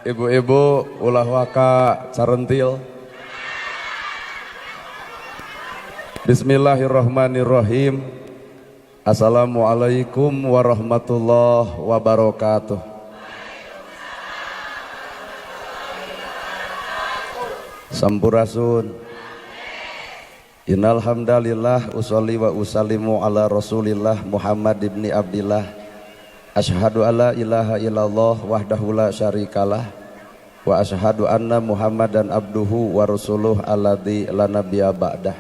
Ibu-ibu ulah waka carentil. Bismillahirrahmanirrahim. Assalamualaikum warahmatullahi wabarakatuh. Sampurasun. Innal hamdalillah usolli wa usallimu ala Rasulillah Muhammad ibni Abdillah. Asyhadu alla ilaha illallah wahdahu la syarikalah wa asyhadu anna Muhammadan abduhu wa rasuluh alladzi la nabiyya ba'dah.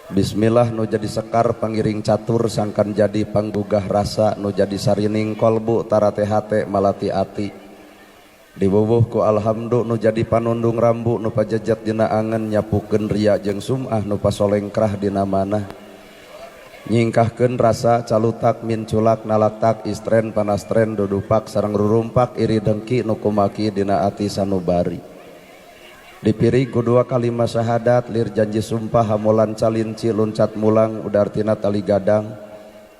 Bismillah nu jadi sekar pangiring catur sangkan jadi panggugah rasa nu jadi sarining kolbu tarate hate malati ati. Diwuwuh ku alhamdu nu jadi panundung rambu nu pajejet dina angen nyapukeun ria jeung sum'ah nu pasolengkrah dina manah. Nyingkahkeun rasa calutak minculak nalaktak istren panastren dudupak sareng rurumpak iri dengki nu kumaki dina ati sanubari. Dipirig ku dua kalima syahadat lir janji sumpah hamolan calinci luncat mulang udartina tali gadang.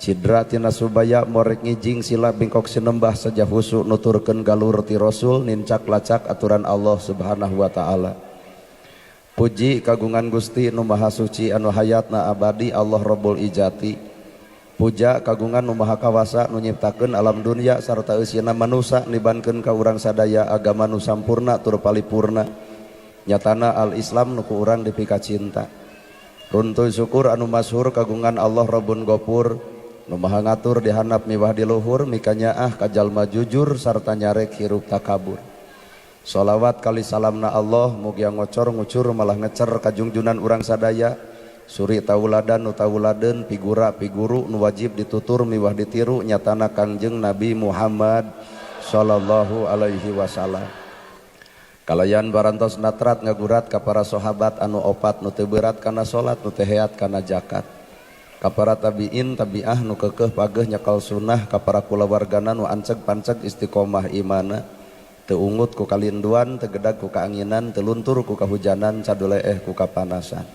Cidra tina subaya morek ngijing sila bingkok sinembah saja husu nuturkeun galur ti Rasul nincak lacak aturan Allah Subhanahu wa taala. Puji kagungan Gusti nu Maha Suci anu hayatna abadi Allah Rabbul Ijati. Puja kagungan nu Maha Kawasa nu nyiptakeun alam dunya sarta eusina manusa nibankeun ka urang sadaya agama nu sampurna tur palipurna. Nyatana al-Islam nu ku urang dipika cinta. Runtuy syukur anu masyhur kagungan Allah Rabbun Gopur. Nu maha ngatur dihandap miwah di luhur mikanyaah ka jalma jujur sarta nyarek hirup takabur. Sholawat kali salamna Allah mugia ngocor ngucur malah ngecer kajungjunan urang sadaya. Suri tauladan nu tauladeun pigura piguru nu wajib ditutur miwah ditiru nyatana Kangjeng Nabi Muhammad sallallahu alaihi wasallam. Kalayan barantos natrat ngagurat ka para sahabat anu opat nu teu berat kana salat nu teu heat kana zakat. Ka para tabiin tabiah nu keukeuh pageuh nyekal sunnah ka para kulawargana nu anceg panceg istiqomah imana. Teu ungut ku kalinduan, teu gedag ku kaanginan, teu luntur ku kahujanan, caduleeh ku kapanasan.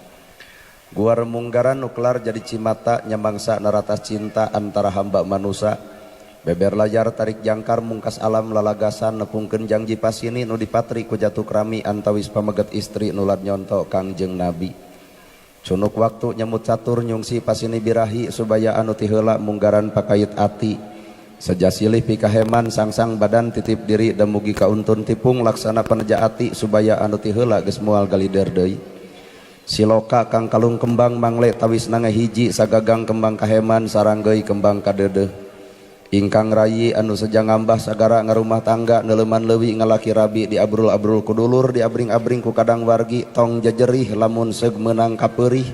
Guar munggaran nu kelar jadi cimata nyamangsa naratas cinta antara hamba manusa. Beber layar tarik jangkar mungkas alam lalagasan nepungkeun jangji pasini nu dipatri ku jatuh krami antawis pameget istri nu lad nyonto Kangjeng Nabi. Cunuk waktu nyemut catur nyungsi pasini birahi subaya anu ti heula munggaran pakait ati. Seja silih pikaheman sangsang badan titip diri dan mugi kauntun tipung laksana peneja ati subaya anu ti heula geus moal galider deui. Siloka kang kalung kembang mangle tawis nange hiji sagagang kembang kaheman saranggeuy kembang kadeudeuh. Ingkang rayi anu seja ngambah sagara ngarumah tangga neuleman leuwi ngalaki rabi diabrul-abrul ku dulur diabring-abring ku kadang wargi tong jejerih lamun seug meunang kapeurih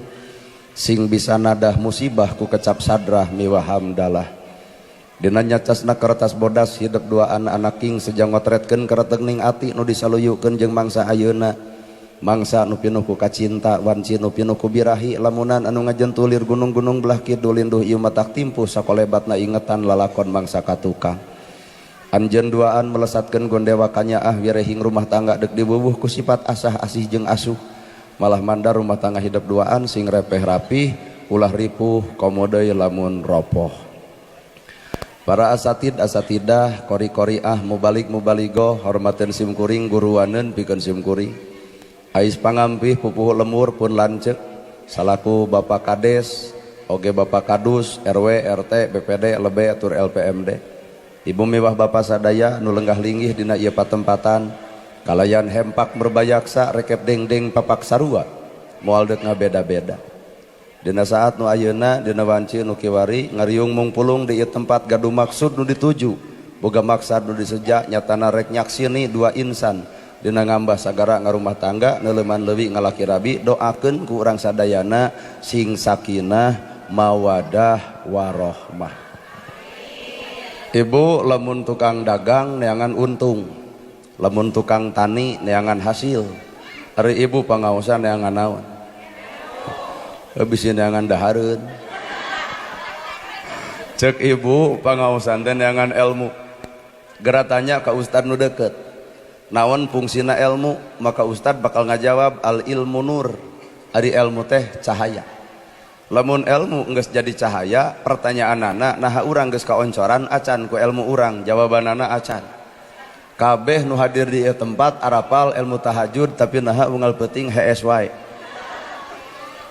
sing bisa nadah musibah ku kecap sadrah miwah hamdalah. Dina nyacasna kertas bodas hidup dua anak-anak king seja ngotretkeun keretegning ati nu disaluyukeun jeung mangsa ayeuna. Mangsa nu pinuh ku kacinta wanci nu pinuh ku birahi lamunan anu ngajentulir gunung-gunung belah kidul linduh ieu matak timpuh sakolebatna ingetan lalakon mangsa katukang. Anjeun duaan melesatkeun gondewa kanyaah wirehing rumah tangga deuk diwuwuh ku sifat asah asih jeung asuh. Malah mandar rumah tangga hidup duaan sing repeh rapih ulah ripuh komo deui lamun ropoh. Para asatid asatidah kori-koriah mubalik mubaligoh hormateun sim kuring guruaneun pikeun sim kuring. Ais pangampih pupuhu lemur pun lanceuk salaku Bapak Kades oge Bapak Kadus RW RT BPD lebe tur LPMD. Ibu miwah Bapak sadaya nu lenggah linggih dina ieu patempatan kalayan hempak merbayaksa rekep dengdeng papak sarua moal deuk ngabeda-beda. Dina saat nu ayeuna dina wanci nu kiwari ngariung mungpulung di ieu tempat gaduh maksud nu dituju boga maksad nu diseja nyatana rek nyaksini dua insan dina ngambah sagara ngarumah tangga neuleman leuwi ngalaki rabi doakeun ku urang sadayana sing sakinah mawadah warohmah. Ibu lamun tukang dagang neangan untung, lamun tukang tani neangan hasil, ari ibu pangaosan neangan naon? Bisi neangan dahareun. Cek ibu pangaosan teh neangan ilmu. Geura tanya ka ustad nu deket. Naon fungsina ilmu? Maka ustad bakal ngajawab al ilmu nur. Ari ilmu teh cahaya. Lamun ilmu geus jadi cahaya, pertanyaanana naha urang geus kaoncoran acan ku ilmu urang? Jawabanana acan. Kabeh nu hadir di ieu tempat arapal ilmu tahajud, tapi naha unggal peuting hees wae.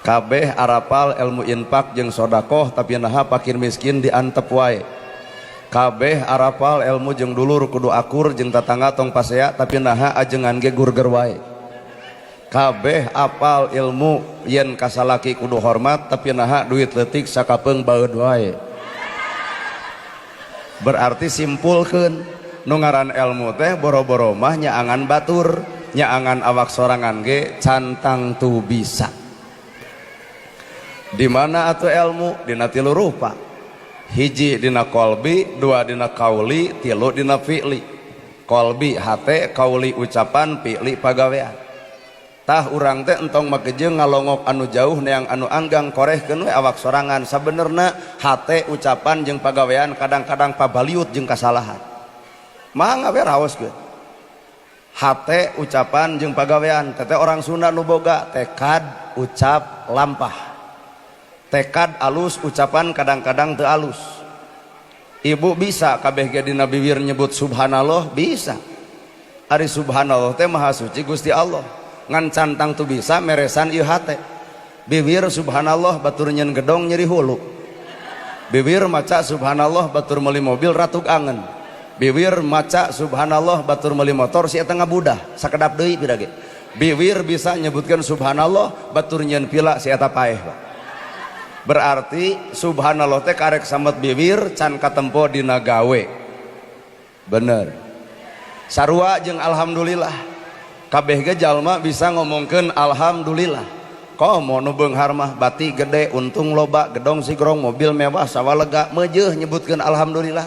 Kabeh arapal ilmu infak jeung sodakoh, tapi naha pakir miskin diantep wae. Kabeh arapal ilmu jeung dulur kudu akur jeung tatangga tong pasea, tapi naha ajengan ge gurger wae. Kabeh apal ilmu yen kasalaki kudu hormat, tapi naha duit leutik sakapeung baeud wae. Berarti simpulkeun nu ngaran ilmu teh boro-boro mah nyaangan batur, nyaangan awak sorangan ge can tangtu bisa. Di mana atuh ilmu? Dina tilu rupa. Hiji dina kolbi, dua dina kauli, tilu dina fi'li. Kolbi hate, kauli ucapan, fi'li pagawean. Tah urang teh entong make jeung ngalongok anu jauh neang anu anggang, korehkeun we awak sorangan. Sabenerna hate, ucapan jeung pagawean kadang-kadang pabaliut jeung kasalahan. Mangga we raoskeun. Hate, ucapan jeung pagawean teteh orang Sunda nu boga tekad, ucap, lampah. Tekad alus, ucapan kadang-kadang teu alus. Ibu bisa kabeh ge dina bibir nyebut subhanallah bisa. Ari subhanallah teh maha suci Gusti Allah. Ngan can tangtu bisa meresan ieu hate. Bibir subhanallah batur nyeun gedong nyeri hulu. Bibir maca subhanallah batur meuli mobil ratug angen. Bibir maca subhanallah batur meuli motor si eta ngabudah sakedap deui pira ge. Bibir bisa nyebutkeun subhanallah batur nyeun pila si eta paeh, Pak. Berarti subhanallah teh karek samet bibir can katempo dina gawe. Bener. Sarua jeung alhamdulillah. Kabeh ge jalma bisa ngomongkeun alhamdulillah. Komo nu beunghar mah bati gede, untung loba, gedong sigrong, mobil mewah, sawah lega, meujeuh nyebutkeun alhamdulillah.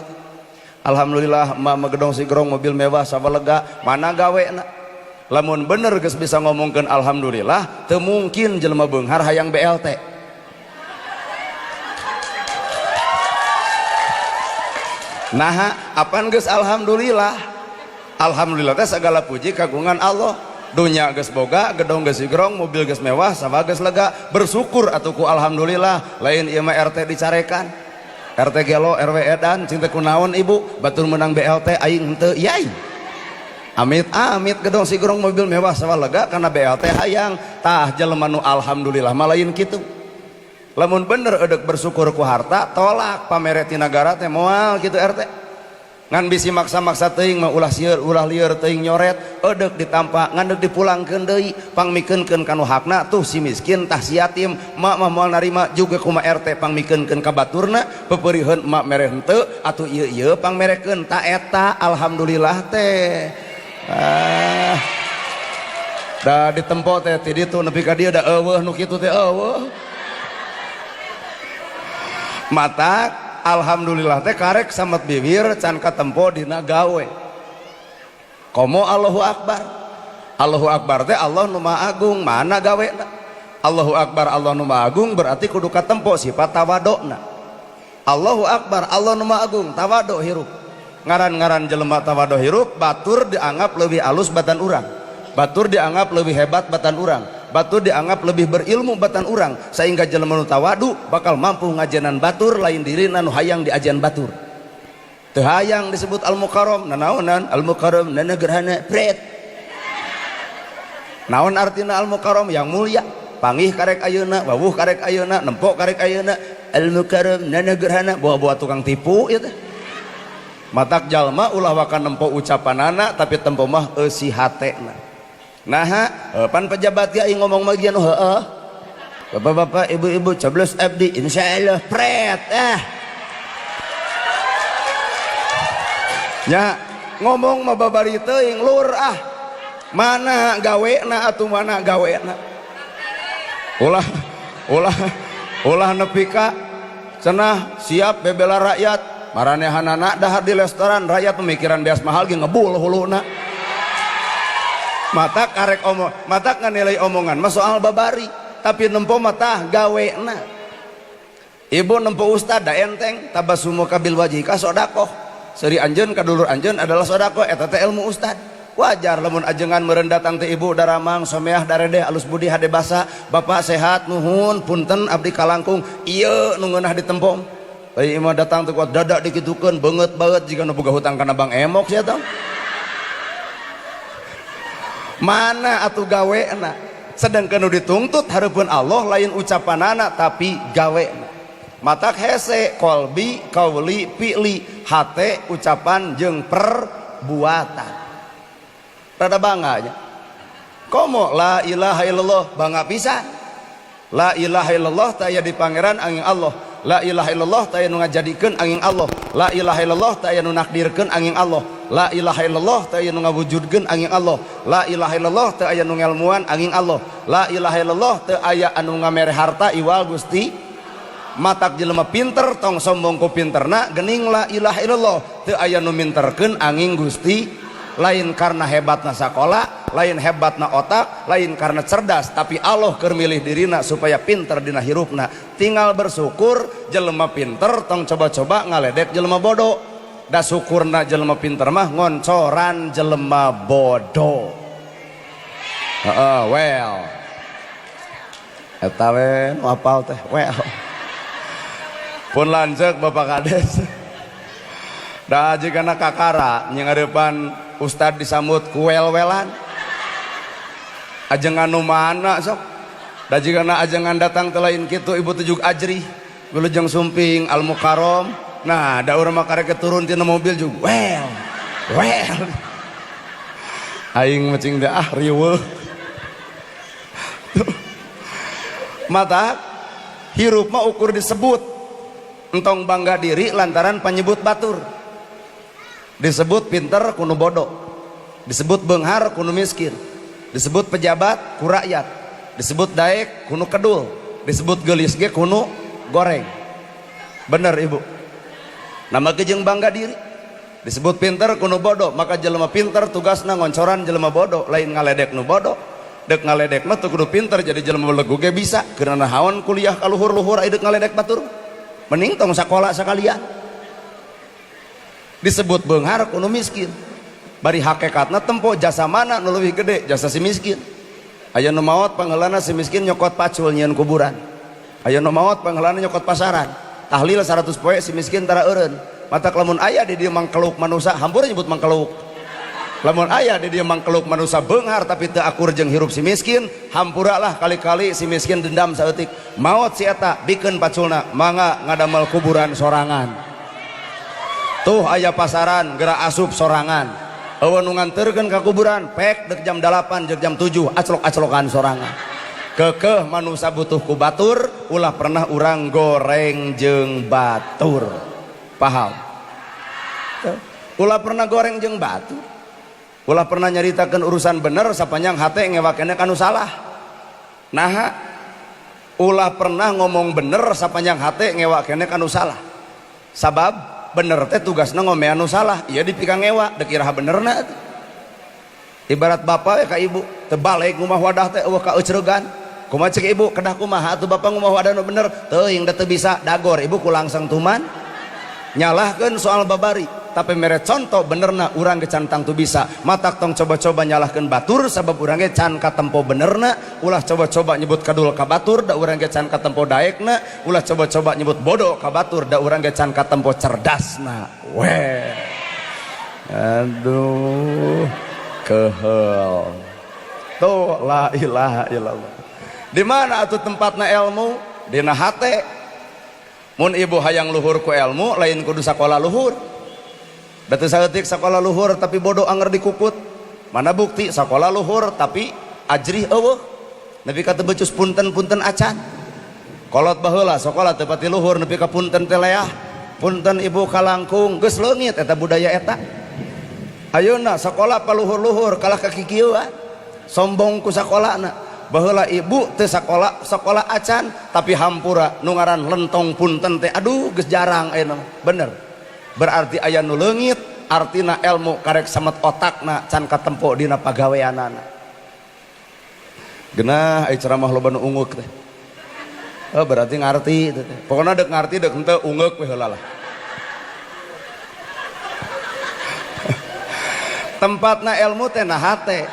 Alhamdulillah emak mah gedong sigrong, mobil mewah, sawah lega, mana gawena? Lamun bener geus bisa ngomongkeun alhamdulillah, teu mungkin jelema beunghar hayang BLT. Naha apan geus alhamdulillah. Alhamdulillah teh segala puji kagungan Allah. Dunya geus boga, gedong geus sigrong, mobil geus mewah, sawah geus lega, bersyukur atuh ku alhamdulillah. Lain ieu mah RT dicarekan. RT gelo, RW edan, cing teh kunaon ibu, batur menang BLT aing henteu yai. Amit amit gedong sigrong mobil mewah sawah lega karena BLT hayang. Tah jelema nu alhamdulillah mah lain kitu. Lamun bener edek bersyukur ku harta, tolak pamere ti nagara teh moal kitu RT. Ngan bisi maksa-maksa teuing mah ulah sieun, ulah lieur teuing nyoret, edek ditampa ngan deuk dipulangkeun deui, pangmikeunkeun ka nu hakna tuh si miskin tah si yatim, mak mah moal narima juga kuma RT pangmikeunkeun ka baturna, pepeuriheun emak mere henteu atuh ieu-ieu pangmerekeun ta eta alhamdulillah teh. Ah. Da ditempo teh ti ditu nepi ka dieu da eueuh nu kitu teh eueuh. Mata alhamdulillah teh karek samet bibir can katempo dina gawe. Komo Allahu Akbar. Allahu Akbar teh Allah nu Maha Agung, mana gawena? Allahu Akbar Allah nu Maha Agung berarti kudu katempo sifat tawadona. Allahu Akbar Allah nu Maha Agung, tawado hirup. Ngaran-ngaran jelema tawado hirup, batur dianggap lebih alus batan urang. Batur dianggap lebih hebat batan urang. Batur dianggap lebih berilmu batan urang, sehingga jelema nu tawadu bakal mampu ngajenan batur lain dirina nu hayang diajian batur. Teu hayang disebut al-mukarram, nanaonan al-mukarram nana gerhana pret. Naon artina al-mukarram? Yang mulia. Panggih karek ayeuna, wawuh karek ayeuna, nempok karek ayeuna, al-mukarram nana gerhana, buah-buah tukang tipu ieu teh. Matak jalma ulah waka nempo ucapanana tapi tempo mah eusi hatena. Naha pan pejabat ge aing ngomong mah ge nu heueuh. Bapak-bapak, ibu-ibu coblos abdi insyaallah pret ah. Nya ngomong mah babari teuing lur ah. Mana gawena atuh mana gawena. Ulah ulah ulah nepi ka cenah siap bebela rakyat. Maranehanana dahar di restoran rakyat pemikiran beas mahal ge ngebul huluna. Mata karek omong, mata nganilai omongan mah soal babari, tapi nempo mata gawena. Ibu nempo ustad da enteng tabassumu kabil wajhika sodakoh. Seuri anjeun ka dulur anjeun adalah sodakoh, eta teh ilmu ustad. Wajar lamun ajengan meureun datang teh ibu daramang someah daredeh alus budi hade basa, bapak sehat nuhun punten abdi kalangkung, ieu nu ngeunah ditempong. Ai imah datang teh kuat dada dikitukeun beungeut baeut jiga nu boga hutang kana Bank Emok sia tah. Mana atuh gawena? Sedangkan nu dituntut hareupeun Allah lain ucapanana tapi gawena. Matak hese kolbi kauli fi'li, hate, ucapan jeung perbuatan. Rada bangga nya. Komo la ilaha illallah bangga pisan. La ilaha illallah teu aya di pangeran angin Allah. La ilaha illallah teu aya nu ngajadikeun angin Allah. La ilaha illallah teu aya nu nakdirkeun angin Allah. La ilaha illallah teu aya nu ngawujudkeun angin Allah. La ilaha illallah teu aya nu ngelmuan angin Allah. La ilaha illallah teu aya anu ngamere harta iwal Gusti. Matak jelema pinter tong sombong ku pinterna, gening la ilaha illallah teu aya nu minterkeun angin Gusti. Lain karena hebatna sakola, lain hebatna otak, lain karena cerdas, tapi Allah keur milih dirina supaya pinter dina hirupna. Tinggal bersyukur. Jelema pinter tong coba-coba ngaledek jelema bodoh, da syukurna jelema pinter mah ngoncoran jelema bodoh. Heeh, well, eta we nu apal teh. Well, pun lanceuk Bapak Kades da jigana kakara nyang ustad disambut ku wel-welan. Ajengan nu mana sok da jigana ajengan datang teh lain kitu, ibu tujuk ajrih wilujeng sumping al mukarrom. Nah, da urang mah karek turun tina mobil juga well well, aing macing teh ah riweuh. Mata hirup mah ukur disebut, entong bangga diri lantaran penyebut batur. Disebut pinter ku nu bodoh, disebut benghar ku nu miskin, disebut pejabat ku rakyat, disebut daek ku nu kedul, disebut gelis ge ku nu goreng. Bener, ibu? Nama kejeng bangga diri disebut pinter ku nu bodoh. Maka jelema pinter tugasna ngoncoran jelema bodoh, lain ngaledek nu bodoh. Dek ngaledek mah teu kudu pinter, jadi jelema belegu ge bisa. Karena naon kuliah kaluhur-luhur ai dek ngaledek batur? Mending tong sakola sakalian. Disebut beunghar ku nu miskin, bari hakikatna tempo jasa mana nu leuwih gede, jasa si miskin. Aya nu maot, pangheulana si miskin nyokot pacul nyieun kuburan. Aya nu maot, pangheulana nyokot pasaran. Tahlil 100 poe si miskin tara eureun. Matak lamun aya di dieu mangkeluk manusa, hampura nyebut mangkeluk, lamun aya di dieu mangkeluk manusa beunghar tapi teu akur jeung hirup si miskin, hampura lah kali-kali si miskin dendam saeutik. Maot si eta, bikeun paculna, mangga ngadamel kuburan sorangan. Tuh aya pasaran, gerak asup sorangan. Eueuh nu nganterkeun ka kuburan, pek dek jam 8 jeung jam 7 aclok-aclokan sorangan. Kekeh manusa butuh ku batur, ulah pernah urang goreng jeung batur. Paham? Ulah pernah goreng jeung batur. Ulah pernah nyaritakeun urusan bener sapanjang hate ngewakene kanu salah. Nah, ulah pernah ngomong bener sapanjang hate ngewakene kanu salah, sabab bener teh tugasna ngomean nu salah. Ieu dipika ngewa, dek iraha benerna. Ibarat bapak ya ka ibu, tebalik ngumah wadah teh eueuh kaeucreugan. Kumaha cek ibu? Kedah kumaha atuh bapak ngumah wadah nu bener? Teuing da teu bisa dagor ibu ku langsung tuman nyalahkeun soal babari, tapi mere contoh benerna urang ge can tangtu bisa. Matak tong coba-coba nyalahkeun batur, sabab urang ge can katempo benerna. Ulah coba-coba nyebut kadul ka batur, da urang ge can katempo daekna. Ulah coba-coba nyebut bodoh ka batur, da urang ge can katempo cerdasna. Weh, aduh, kehel tuh. La ilaha illallah. Di mana atuh tempatna ilmu? Dina hate. Mun ibu hayang luhur ku ilmu, lain kudu sakola luhur. Da teu saeutik sakola luhur tapi bodoh anger dikukut. Mana bukti sakola luhur tapi ajrih eueuh, nepi ka teu becus punten-punten acan. Kolot baheula sakola teu pati luhur, nepi ka punten teh leah, punten ibu kalangkung, geus leungit eta budaya eta. Ayeuna sakola paluhur-luhur kalah ka kikieuan, sombong ku sakolana. Baheula ibu teu sakola sakola acan tapi hampura nu ngaran lentong punten teh aduh geus jarang ayeuna. Bener, berarti aya nu leungit, artina ilmu karek samet otakna can katempo dina pagaweanana. Genah ai ceramah loba nu ungeuk teh. Oh, berarti ngarti teh. Pokoknya dek ngarti dek henteu, ungeuk we heula lah. Tempatna ilmu teh na hate.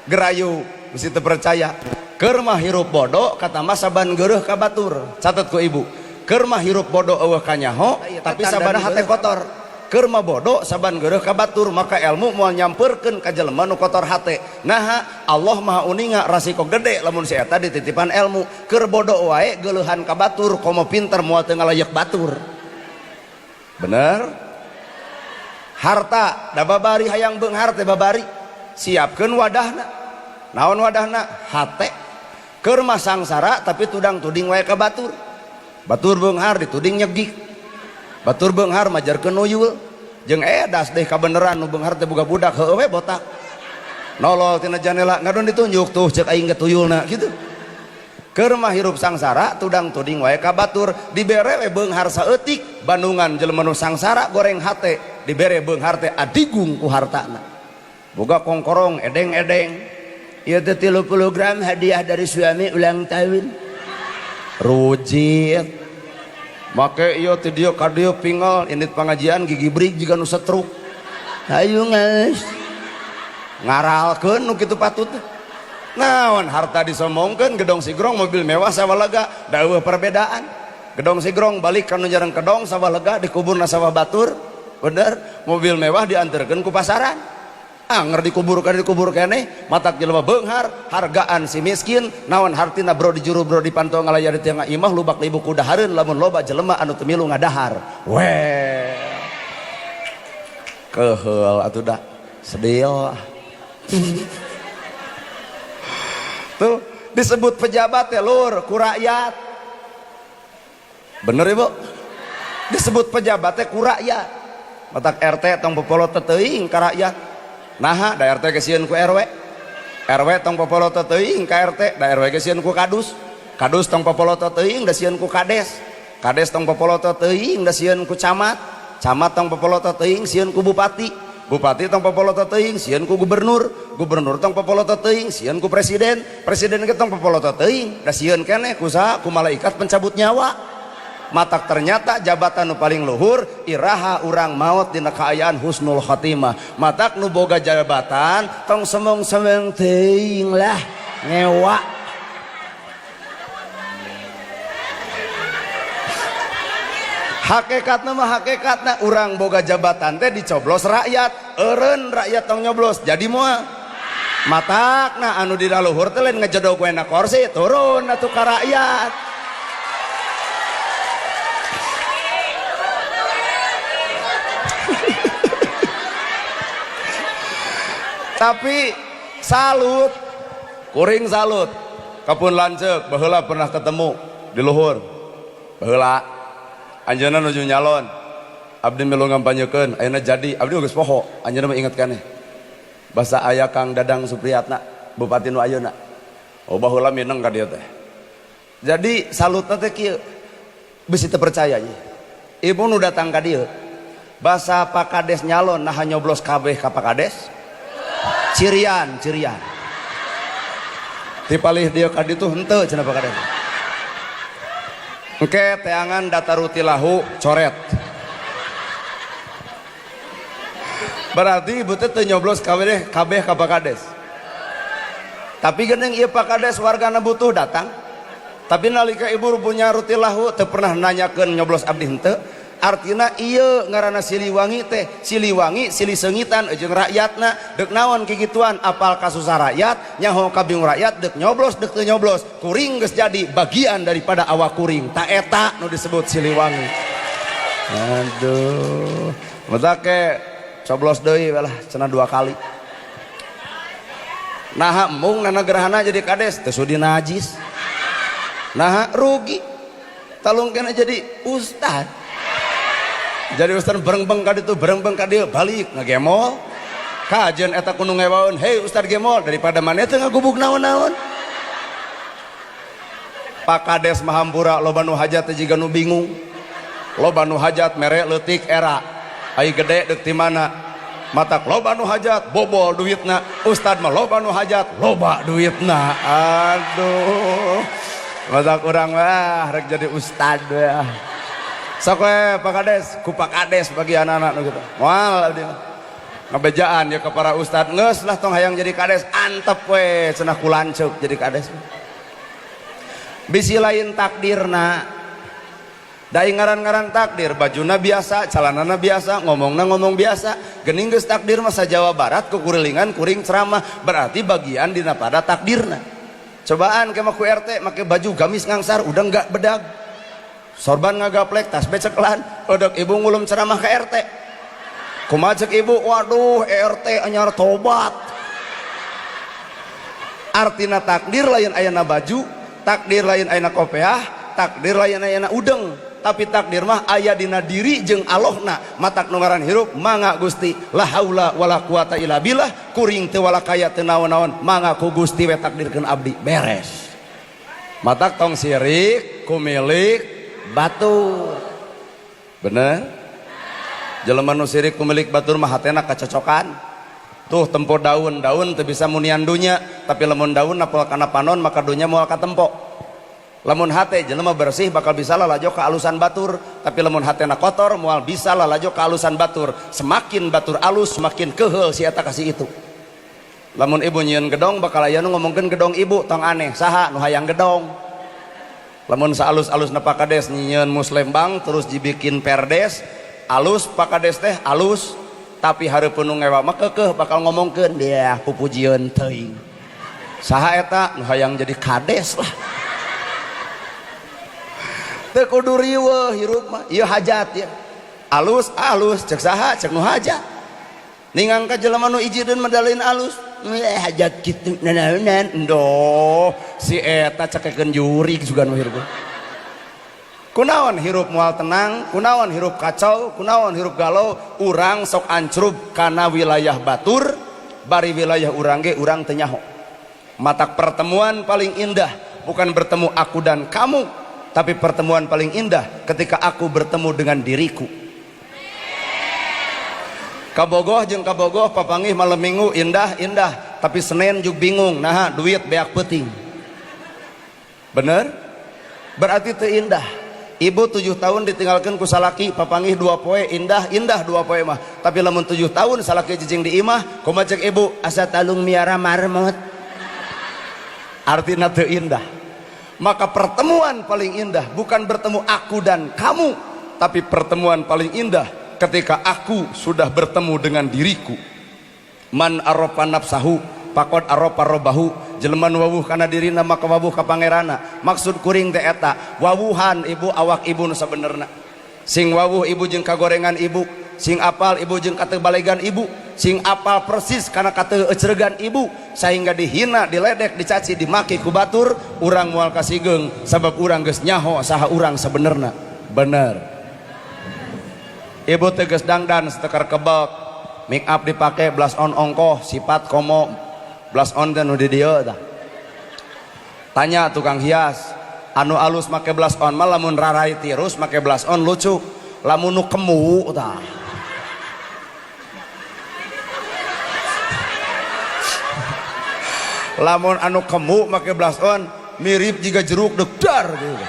Gerayu mesti teu percaya. Keur mah hirup bodoh kata mah saban geureuh ka batur. Catet ku ibu. Keur mah hirup bodoh eueuh kanyaho, tapi saban hate kotor. Keur mah bodoh saban geureuh ka batur, maka ilmu moal nyampeurkeun ka jelema nu kotor hate. Naha Allah Maha uninga rasiko gede lamun si eta dititipan ilmu. Keur bodoh wae geuleuhan ka batur, komo pinter moal teu ngalayeuk batur. Bener? Harta da babari hayang beunghar teh babari, siapkeun wadahna. Naon wadahna? Hate. Keur mah sangsara tapi tudang tuding wae ka batur. Batur beunghar dituding nyegik. Batur beunghar majarkeun nuyul. Jeung edas deh kabeneran nu beunghar teh boga budak heueuh we botak. Nolol tina janela ngadon ditunjuk tuh cek aing ge tuyulna kitu. Keur mah hirup sangsara tudang tuding wae ka batur, dibere we beunghar saeutik, bandungan jelema nu sangsara goreng hate, dibere beunghar teh adigung ku hartana. Boga kongkorong edeng-edeng. Ieu teh 30 gram hadiah dari suami ulang tahun. Rujit. Make ieu ti dieu ka dieu pingol indit pangajian gigi brig jiga nu setruk. Hayu geus. Ngaralkeun nu kitu patut. Naon harta disombongkeun, gedong sigrong mobil mewah sawah lega, da eueuh perbedaan. Gedong sigrong balik ka nu jarang kedong sawah lega dikuburna sawah batur. Bener, mobil mewah diantarkeun ku pasaran. Anger dikubur kan dikubur keneh, matak jelema beunghar, hargaan si miskin, naon hartina bro di juru bro di pantau ngalayar di tengah imah lubak libu kudahareun lamun loba jelema anu teu milu ngadahar. Weh. Keheul atuh da. Sedih. Tuh disebut pejabat ya lur ku rakyat. Bener ibu? Disebut pejabat teh ku rakyat. Matak RT tong popolo teuing ka rakyat. Naha da RT kesieun ku RW. RW tong popolo teuing ka RT, da RW kesieun ku kadus. Kadus tong popolo teuing da sieun ku kades. Kades tong popolo teuing da sieun ku camat. Camat tong popolo teuing sieun ku bupati. Bupati tong popolo teuing sieun ku gubernur. Gubernur tong popolo teuing sieun ku presiden. Presiden ge tong popolo teuing da sieun keneh ku saha? Ku malaikat pencabut nyawa. Matak ternyata jabatan nu paling luhur iraha urang maot dina kaayaan husnul khatimah. Matak nu boga jabatan tong semong-semong teuing lah ngewa. Hakikatna mah hakikatna urang boga jabatan teh dicoblos rakyat, eureun rakyat tong nyoblos jadi moal. Matakna anu di luhur teh lain ngejedog we na kursi turun atuh ka rakyat. Tapi salut, kuring salut. Kapun lanceuk baheula pernah ketemu di luhur. Baheula anjeunna nuju nyalon. Abdi milu ngampanyekeun, ayeuna jadi abdi geus poho, anjeunna mah inget keneh. Basa aya Kang Dadang Supriyatna, bupati nu ayeuna. Oh baheula mineng ka dieu teh. Jadi salutna teh kieu. Bisi teu percaya nya. Ibu nu datang ka dieu, basa Pak Kades nyalon naha nyoblos kabeh ka Pak Kades? Cirian, cirian. Tipalih dia ka ditu henteu cenah Pak Kades. Engke teangan data rutilahu coret. Berarti ibu teh teu nyoblos kabeh kabeh ka Pak Kades. Tapi geuning ieu Pak Kades wargana butuh datang. Tapi nalika ibu punya rutilahu teu pernah nanyakeun nyoblos abdi henteu. Artina ieu ngaranna Siliwangi teh, Siliwangi silih seungitan jeung rakyatna, deuk naon kikituan apal kasusah rakyat, nyaho kabingung rakyat, deuk nyoblos deuk teu nyoblos, kuring geus jadi bagian daripada awak kuring. Ta eta nu disebut Siliwangi. Aduh, matak ke coblos deui lah cenah 2 kali. Naha embung nana gerhana jadi kades teu sudi najis. Naha rugi. Talung kena jadi ustad. Jadi ustad berengbeng ka ditu, berengbeng ka dieu, balik ngagemol. Kajen eta kudu ngewaeun, "Hei ustad gemol," daripada maneh teu ngagubug naon-naon. Pak Kades mah hampura loba nu hajat teh jiga nu bingung. Loba nu hajat mere leutik era. Ai gede deuk ti mana? Matak loba nu hajat bobol duitna. Ustad mah loba nu hajat loba duitna. Aduh. Matak urang mah rek jadi ustad we. Sok we Pak Kades, ku Pak Kades bagi anak-anak nu kitu. Moal abdi mah. Ngabejaan ya ke para ustad, geus lah tong hayang jadi kades, antep we cenah ku lanceuk jadi kades. Bisi lain takdirna. Da ngaran-ngaran takdir, bajuna biasa, calanana biasa, ngomongna ngomong biasa. Gening geus takdir masa Jawa Barat kukurilingan kuring ceramah, berarti bagian dina pada takdirna. Cobaan ke ku RT make baju gamis ngangsar, udah enggak bedag. Sorban ngagaplek, tas beceklan, odok ibu ngulum ceramah ke RT. Kumaha cek ibu, waduh RT anyar tobat. Artina takdir lain ayana baju, takdir lain ayana kopeah, takdir lain ayana udeng, tapi takdir mah aya dina diri jeung Allahna. Matak nu ngaran hirup mangga Gusti, la haula wala quwata illa billah, kuring teu wala kaya teu naon-naon, mangga ku Gusti we takdirkeun abdi, beres. Matak tong sirik ku milik batur. Bener? Jelema nu sirik ku milik batur mah hatena kacocokan. Tuh tempo daun, daun teu bisa munian dunya, tapi lamun daun napel kana panon maka dunya moal katempo. Lamun hate jelema bersih bakal bisa lalajo kealusan batur, tapi lamun hatena kotor moal bisa lalajo kealusan batur. Semakin batur alus semakin keheul si eta kasih itu. Lamun ibu nyieun gedong bakal aya nu ngomongkeun gedong ibu, tong aneh, saha nu hayang gedong. Lamun saalus-alus na Pak Kades nyieun muslembang terus dibikin perdes, alus Pak Kades teh alus, tapi hareupeun nu ngewa mah keukeuh bakal ngomongkeun dia pupujieun teuing. Saha eta nu hayang jadi kades lah. Teu kudu riweuh hirup mah, ieu hajat ya. Alus alus cek saha cek nu hajat. Ningang ka jelema nu ijideun medalin alus, hajat kitu nanaonan. Endoh, si eta cekekeun jurig sugan mah hirup. Kunaon hirup moal tenang, kunaon hirup kacau, kunaon hirup galau, urang sok ancrub kana wilayah batur, bari wilayah urang ge urang teu nyaho. Matak pertemuan paling indah bukan bertemu aku dan kamu, tapi pertemuan paling indah ketika aku bertemu dengan diriku. Kabogoh jeung kabogoh papanggih malam minggu indah indah, tapi Senin juga bingung, nah duit beak peuting. Bener? Berarti teu indah. Ibu 7 tahun ditinggalkan ku salaki, papanggih 2 poe indah indah 2 poe mah. Tapi lamun 7 tahun salaki cicing di imah, kumaha cek ibu asa talung miara marmot. Artina teu indah. Maka pertemuan paling indah bukan bertemu aku dan kamu, tapi pertemuan paling indah ketika aku sudah bertemu dengan diriku. Man arafa nafsahu faqad arafa rabbahu. Jelema nu wawuh kana dirina maka wawuh ka pangeranna. Maksud kuring teh eta, wawuhan ibu awak ibu nu sabenerna. Sing wawuh ibu jeung kagorengan ibu, sing apal ibu jeung katebalegan ibu, sing apal persis kana kateuecregan ibu, sehingga dihina, diledek, dicaci, dimaki ku batur, urang moal kasigeung sabab urang geus nyaho saha urang sabenerna. Bener. Ibu tegas dangdan setekar kebek, make up dipake, blush on ongkoh, sifat komo blush on teh nu di dieu tah. Tanya tukang hias, anu alus make blush on mah lamun rarai tirus make blush on lucu, lamun nu kemu tah. Lamun anu kemu make blush on mirip jiga jeruk degdar gitu.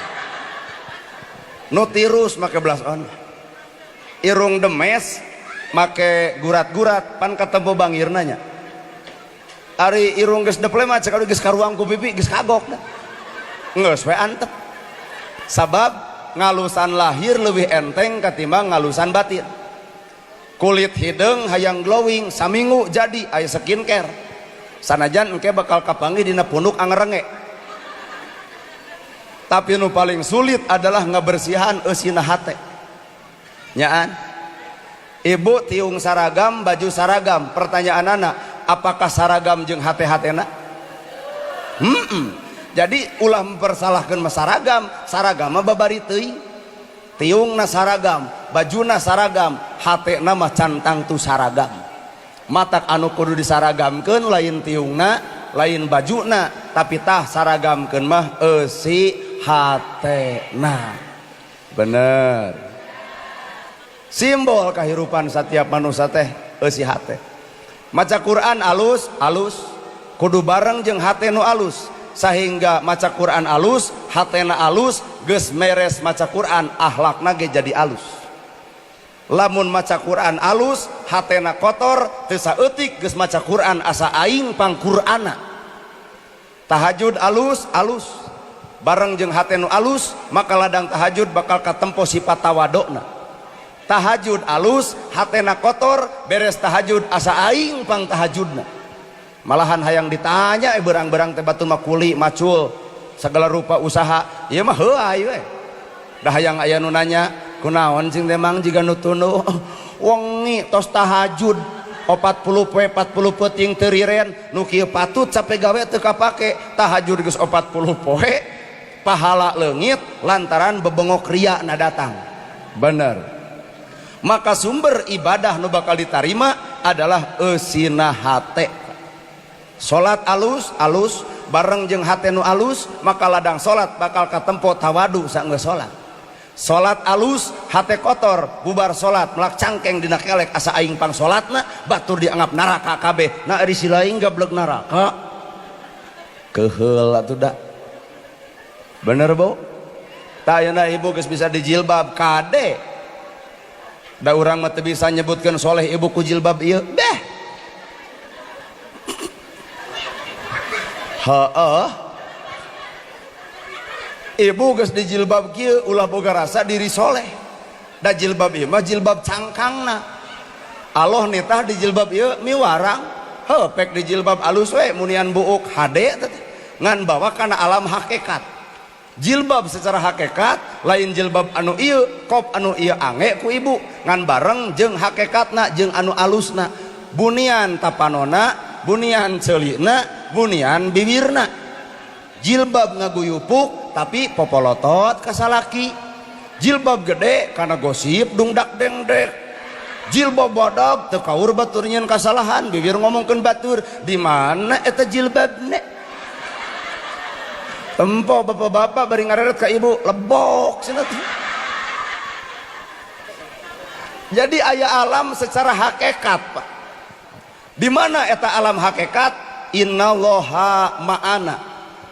Nu tirus make blush on. Irung demes make gurat-gurat pan ketemu bangirna nya. Ari irung geus deple mah cek geus karuang ku pipi geus kagok dah. Geus we antep. Sabab ngalusan lahir leuwih enteng katimbang ngalusan batin. Kulit hideung hayang glowing saminggu jadi aya skincare. Sanajan engke bakal kapanggih dina punuk angerenge. Tapi nu paling sulit adalah ngabersihan eusina hate. Nyaan. Ibu tiung saragam, baju saragam. Pertanyaan anak, apakah saragam jeung hate-hatena? Jadi ulah mempersalahkan mah saragam, saragam mah babari teuing. Tiungna saragam, bajuna saragam, hatena mah cantang tu saragam. Matak anu kudu disaragamkeun lain tiungna, lain bajuna, tapi tah saragamkeun mah eusi hatena. Bener. Simbol kehidupan setiap manusia teh eusi hate. Maca Quran alus, alus, kudu bareng jeung hate nu alus, sehingga maca Quran alus, hatena alus, geus meres maca Quran, akhlakna ge jadi alus. Lamun maca Quran alus, hatena kotor, teu saeutik geus maca Quran asa aing pang Qur'ana. Tahajud alus, alus. Bareng jeung hate nu alus, maka ladang tahajud bakal katempo sifat tawadona. Tahajud alus, hatena kotor, beres tahajud asa aing pang tahajudna. Malahan hayang ditanya berang-berang teh batur mah kuli macul segala rupa usaha, ieu mah heuay we. Dah hayang aya nu nanya, kunaon cing teh mang jiga nu tunduh wengi tos tahajud 40 poe 40 peuting teu riren, nu kieu patut capek gawe teu kapake. Tahajud geus 40 poe pahala leungit lantaran bebengok ria na datang. Bener. Maka sumber ibadah nu bakal ditarima adalah eusina hate. Salat alus alus bareng jeung hate nu alus, maka ladang salat bakal katempo tawadu saenggeus salat. Salat alus hate kotor, bubar salat melak cangkeng dina kelek asa aing pang salatna, batur dianggap neraka kabeh. Nah ari si lain gablek neraka. Keheul atuh da. Bener Bu? Tah ayeuna ibu geus bisa dijilbab kade. Da urang mah teu bisa nyebutkeun soleh ibu ku jilbab ieu. Beh. Heeh. Ibu geus dijilbab kieu ulah boga rasa diri soleh. Da jilbab ieu mah jilbab cangkangna. Allah nitah di jilbab ieu miwarang. Heuh pek di jilbab alus we munian buuk hade teh. Ngan bawa kana alam hakikat. Jilbab secara hakikat lain jilbab anu ieu kop anu ieu ange ku ibu ngan bareng jeung hakikatna jeung anu alusna. Bunian tapanona, bunian ceulina, bunian bibirna. Jilbab ngaguyupuk tapi popolotot ka salaki. Jilbab gede kana gosip dungdak dengdek. Jilbab badag teu kaur batur nyeun kasalahan, bibir ngomongkeun batur. Di mana eta jilbabna? Tempo bapak-bapak bari ngareret ka ibu lebok cenah. Jadi aya alam secara hakikat, Pak. Di mana eta alam hakikat? Innallaha ma'ana.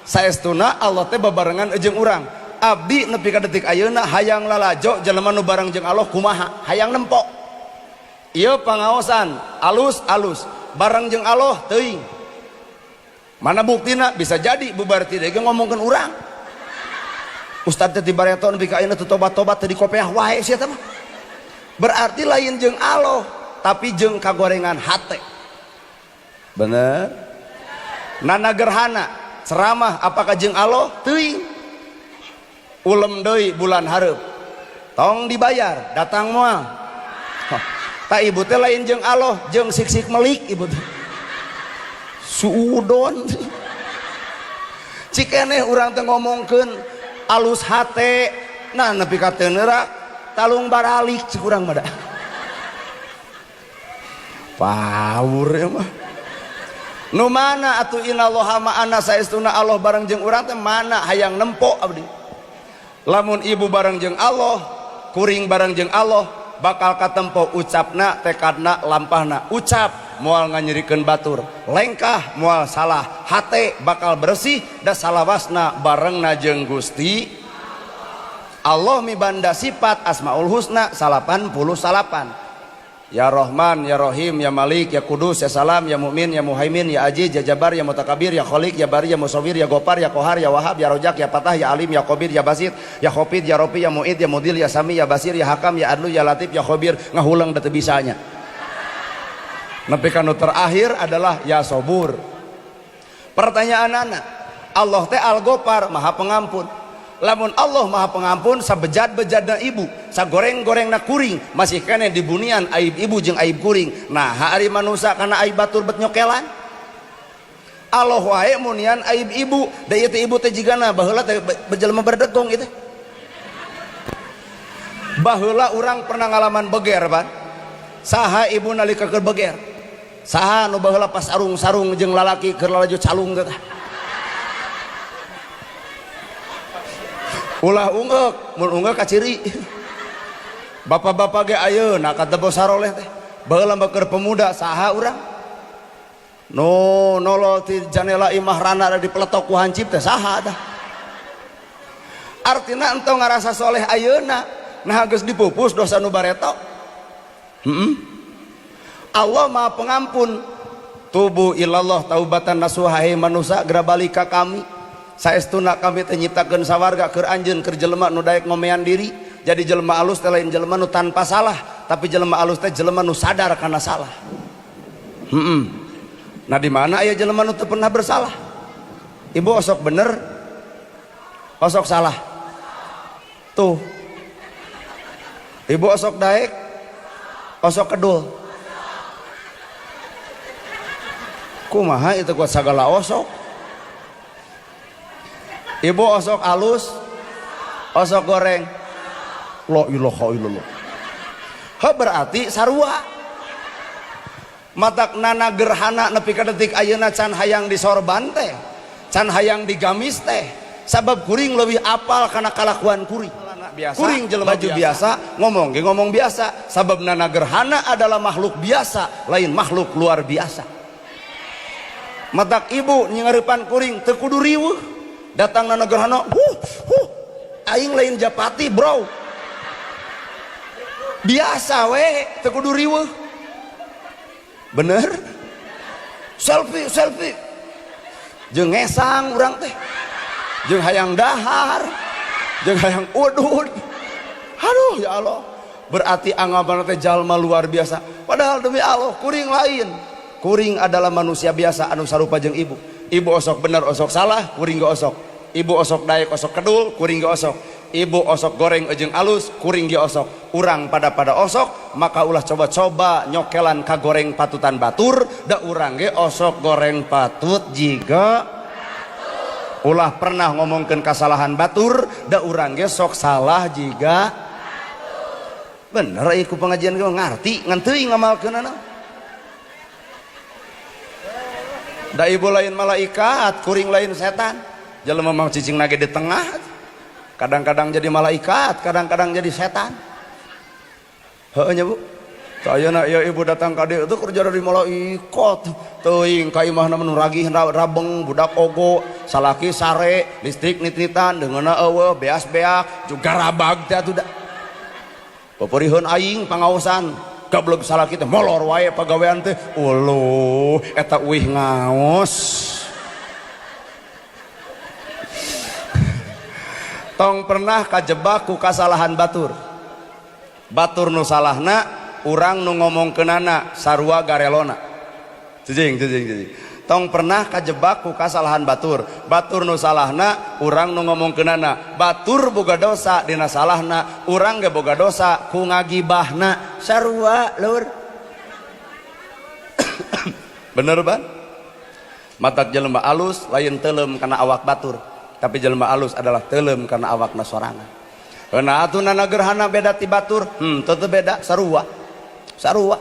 Saestuna Allah teh babarengan jeung urang. Abdi nepi ka detik ayeuna hayang lalajo jelema nu bareng jeung Allah kumaha? Hayang nempo. Ieu pangaosan alus-alus bareng jeung Allah teuing. Mana buktina? Bisa jadi bubar ti deui ngomongkeun urang. Ustad teh dibareto nepi ka ayeuna teu tobat-tobat teu dikopeah wae sia teh mah. Berarti lain jeung Allah, tapi jeung kagorengan hate. Bener? Nana gerhana ceramah apakah jeung Allah? Teuing. Ulem deui bulan hareup. Tong dibayar, datang moal. Ta ibu teh lain jeung Allah, jeung sik-sik melik ibu teh. Suudon. Cikeneh urang teh ngomongkeun alus hate, nah nepi ka teu neurak talung baralik cik urang mah da. Power ya mah. Nu mana atuh innallaha ma'ana saestuna Allah bareng jeung urang teh mana hayang nempo abdi. Lamun ibu bareng jeung Allah, kuring bareng jeung Allah, bakal katempo ucapna, tekadna, lampahna. Ucap moal nganyerikeun batur, lengkah moal salah, hate bakal bersih da salawasna barengna jeung Gusti Allah mibanda sifat Asmaul Husna 89. Ya Rahman, Ya Rahim, Ya Malik, Ya Kudus, Ya Salam, Ya Mu'min, Ya Muhaimin, Ya Aziz, Ya Jabbar, Ya Mutakabir, Ya Khalik, Ya Bari, Ya Musawwir, Ya Gopar, Ya Kohar, Ya Wahab, Ya Rojak, Ya Patah, Ya Alim, Ya Qobir, Ya Basit, Ya Khopid, Ya Ropi, Ya Mu'id, Ya Mudil, Ya Sami, Ya Basir, Ya Hakam, Ya Adlu, Ya Latif, Ya Khobir. Ngahulang da teu bisanya. Nepi ka nu terakhir adalah Ya Sobur. Pertanyaan anak, Allah teh Al-Gopar, Maha Pengampun. Lamun Allah Maha Pengampun, sabejad-bejadna ibu, sagoreng-gorengna kuring, masih kene dibunian aib ibu jeung aib kuring. Nah, ari manusa kana aib batur bet nyokelan. Allah wae munian aib ibu, da ieu teh ibu teh jigana baheula teh bejelema berdegong ieu teh. Baheula urang pernah ngalaman beger, Pan. Saha ibu nalika keur beger? Saha nu baheula pas sarung-sarung jeung lalaki keur lalajo calung teh? Ulah ungeuk, mun ungeuk kaciri. Bapak-bapak ge ayeuna katebo saroleh teh. Baheula mah keur pemuda saha urang? No nolo ti janela imah rana da dipeletok ku hancip teh saha tah? Artina entong ngarasa soleh ayeuna, nah geus dipupus dosa nu bareto. Allah Maha Pengampun. Tubu ilallah taubatan nasuha, hai manusia geura balik ka kami. Saestuna kami teh nyiptakeun sawarga keur anjeun, keur jelema nu daek ngomean diri. Jadi jelema alus teh lain jelema nu tanpa salah, tapi jelema alus teh jelema nu sadar kana salah. Nah, di mana aya jelema nu teu pernah bersalah? Ibu osok bener, osok salah. Tuh. Ibu osok daek, osok kedul. Kumaha itu kuat sagala osok. Ibu osok alus, osok goreng. La ilaha illallah. Ha, berarti sarua. Matak nana gerhana nepi ka detik ayeuna can hayang disorban teh, can hayang digamis teh. Sabab kuring leuwih apal kana kalakuan kuring. Biasa, kuring jelema baju biasa, ngomong ge ngomong biasa. Sabab nana gerhana adalah makhluk biasa, lain makhluk luar biasa. Matak ibu nyingareupan kuring teu kudu riweuh. Datang nana gerhana, huh, huh, aing lain japati bro. Biasa we, teu kudu riweuh. Bener? Selfie, selfie. Jeung ngesang urang teh. Jeung hayang dahar, jeung hayang udud. Aduh ya Allah. Berarti anggapan teh jalma luar biasa. Padahal demi Allah kuring lain. Kuring adalah manusia biasa anu sarupa jeung ibu. Ibu osok bener osok salah, kuring ge osok. Ibu osok daek osok kedul, kuring ge osok. Ibu osok goreng jeung alus, kuring ge osok. Urang pada osok, maka ulah coba-coba nyokelan ka goreng patutan batur, da urang ge osok goreng patut jiga. Ulah pernah ngomongkeun kasalahan batur, da urang ge sok salah jiga. Bener ieu ku pengajian ge ngarti, ngan teuing ngamalkeunana. Da ibu lain malaikat, kuring lain setan. Jelema mah cicing nage di tengah. Kadang-kadang jadi malaikat, kadang-kadang jadi setan. Heueuh nya Bu. Ayeuna ieu ibu datang ka dieu teh kerja dari malaikat. Teuing ka imahna nu ragih rabeng, budak ogo, salaki sare, listrik nit-nitan, deungeunna eueuh, beas-beak, juga rabag teh atuh da. Peperiheun aing pangaosan. Gableg salaki teh molor wae pagawean teh. Uluh, eta uih ngaos. Tong pernah kajebak ku kasalahan batur. Batur nu salahna, urang nu ngomongkeunana sarua garelona. Cicing, cicing, cicing. Tong pernah kajebak ku kasalahan batur. Batur nu salahna, urang nu ngomongkeunana. Batur boga dosa dina salahna, urang ge boga dosa ku ngagibahna. Sarua lur. Bener ban? Matak jelema alus lain teuleum kana awak batur, tapi jelema alus adalah teuleum kana awakna sorangan. Nah atuh nana gerhana beda ti batur, teu beda, sarua. Sarua.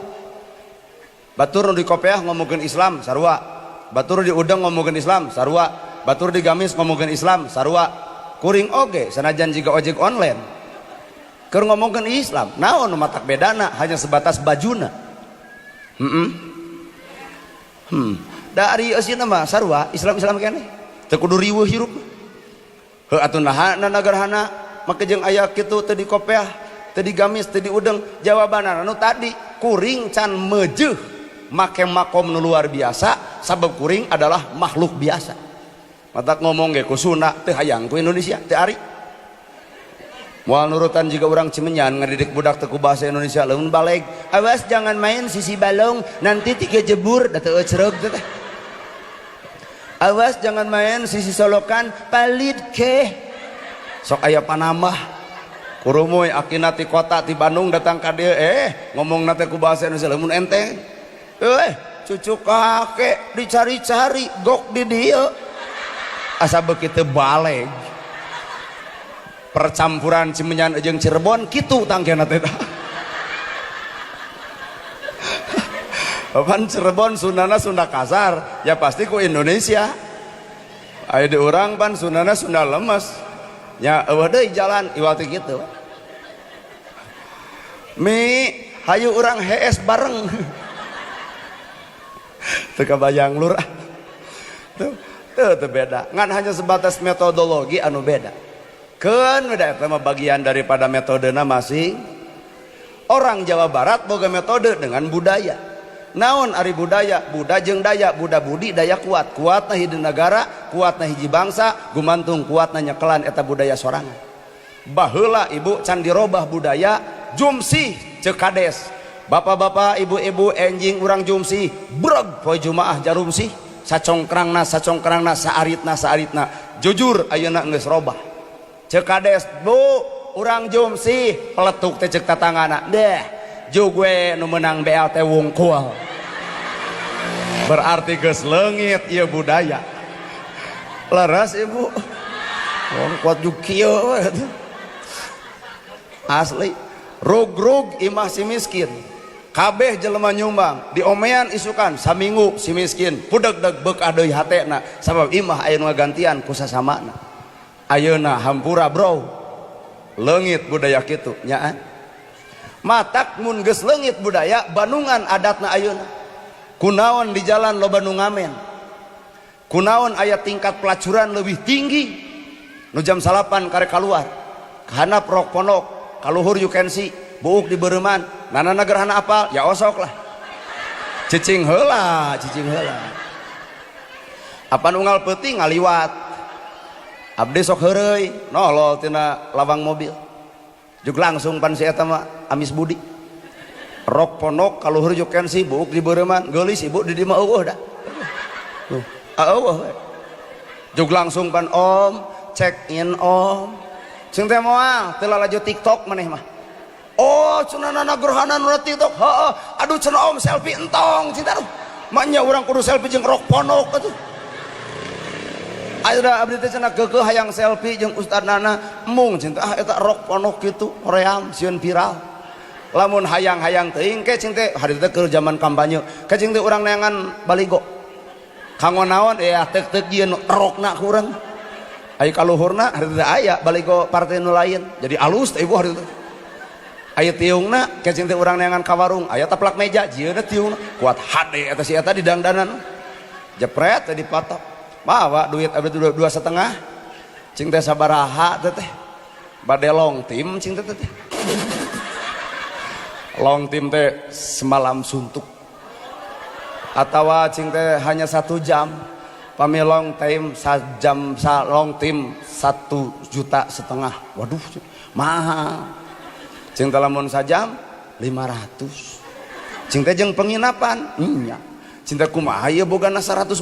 Batur nu di kopeah ngomongkeun Islam, sarua. Batur di udang ngomongkeun Islam, sarua. Batur di gamis ngomongkeun Islam, sarua. Kuring oge sanajan jiga ojek online. Keur ngomongkeun Islam, naon nu matak bedana hanya sebatas bajuna. Da ari eusina mah sarua, Islam-Islam keneh. Teu kudu riweuh hirup. Heuh atuh naha nana gerhana make jeung aya kitu teu di kopeah, teu di gamis, teu di udeng. Jawabanana nu tadi, kuring can mejeuh make makom nu luar biasa sabab kuring adalah makhluk biasa. Matak ngomong ge ku Sunda teu hayang ku Indonesia teu ari. Moal nurutan jiga urang Cimenyan ngadidik budak teu ku bahasa Indonesia lamun baleg, awas jangan main sisi balong nanti tiga jebur da teu ecereug teh. Awas jangan main sisi solokan palit ke. Sok aya panambah. Kurumuy akina ti kota ti Bandung datang ka dieu ngomongna teh ku bahasa Indonesia lamun enteng. Cucu kakek dicari-cari gok di dieu. Asa beuki teu baleg. Percampuran Cimenyan jeung Cirebon kitu tangkena teh. Pan Cirebon Sundana Sunda kasar, ya pasti ku Indonesia. Aya di urang pan Sundana Sunda lemes. Nya eueuh deui jalan iwal teh kitu. Mi hayu urang hees bareng. Teu kabayang lur. Tuh, teu beda. Ngan hanya sebatas metodologi anu beda. Keun beda eta mah bagian daripada metodena masing. Orang Jawa Barat boga metode dengan budaya. Naon ari budaya? Buda jeung daya, Buda budi daya kuat. Kuatna hiji negara, kuatna hiji bangsa, gumantung kuatna nyekelan eta budaya sorangan. Baheula ibu can dirobah budaya jumsih ceuk kades. Bapak-bapak, ibu-ibu enjing urang jumsih, breg poe Jumaah jarumsih, sacongkrangna sacongkrangna saaritna saaritna. Jujur ayeuna geus robah. Ceuk kades, "Bu, urang jumsih," peletuk teh ceuk tatangana. Deh, jug we nu meunang BLT wungkul. Berarti geus leungit ieu budaya. Leres ibu. Oh, kuat jug kieu we. Asli. Rug-rug imah si miskin. Kabeh jelema nyumbang, diomean isukan saminggu si miskin pudeg-deg beukah deui hatena sabab imah aya nu ngagantian ku sasamana. Ayeuna hampura bro. Leungit budaya kitu nyaan. Matak mun geus leungit budaya Bandungan adatna ayeuna. Kunaon di jalan loba nu ngamen. Kunaon aya tingkat pelacuran lebih tinggi. Nu jam 9 karek kaluar. Kahandap rok pondok, kaluhur you can see, buuk di beureuman, nana gerhana apal, ya osok lah. Cicing heula, cicing heula. Apan unggal peuting ngaliwat. Abdi sok heureuy, nolol tina lawang mobil. Jug langsung pan si eta mah amis budi. Rok pondok kaluhur you can see, buuk di beureuman, geulis ibu di dieu mah eueuh da. Tuh, eueuh we. Jug langsung pan om, check in om. Cing teh moal teu lalajo TikTok maneh mah. Oh, cenah nana gerhana nu TikTok. Heeh, aduh cenah om selfie entong cing teh aduh. Maknya urang kudu selfie jeung rok pondok atuh. Ayeuna abdi teh cenah keukeuh hayang selfie jeung Ustad Nana, embung cing teh ah eta rok pondok kitu hoream sieun viral. Lamun hayang-hayang teuing ke cing teh hari teh keur zaman kampanye. Ke cing teh urang neangan baligo. Kanggo naon ya teuk-teuk jieun rokna ku urang. Aya kaluhurna hari teh aya baligo partai nu lain. Jadi alus teh ibu hari teh. Aya tiungna ke cing teh urang neangan ka warung, aya taplak meja jieunna tiungna. Kuat hade eta si eta di dangdanan. Jepret teh dipatok. Bawa duit abdi 2,5. Cing teh sabaraha teh teh. Bade long tim cing teh teh. Long tim teh semalam suntuk. Atawa cing teh hanya 1 jam. Pami long time sajam sa long tim 1,5 juta. Waduh, mahal. Cing teh lamun sajam 500. Cing teh jeung penginapan nya. Cing teh kumaha ieu bogana 150.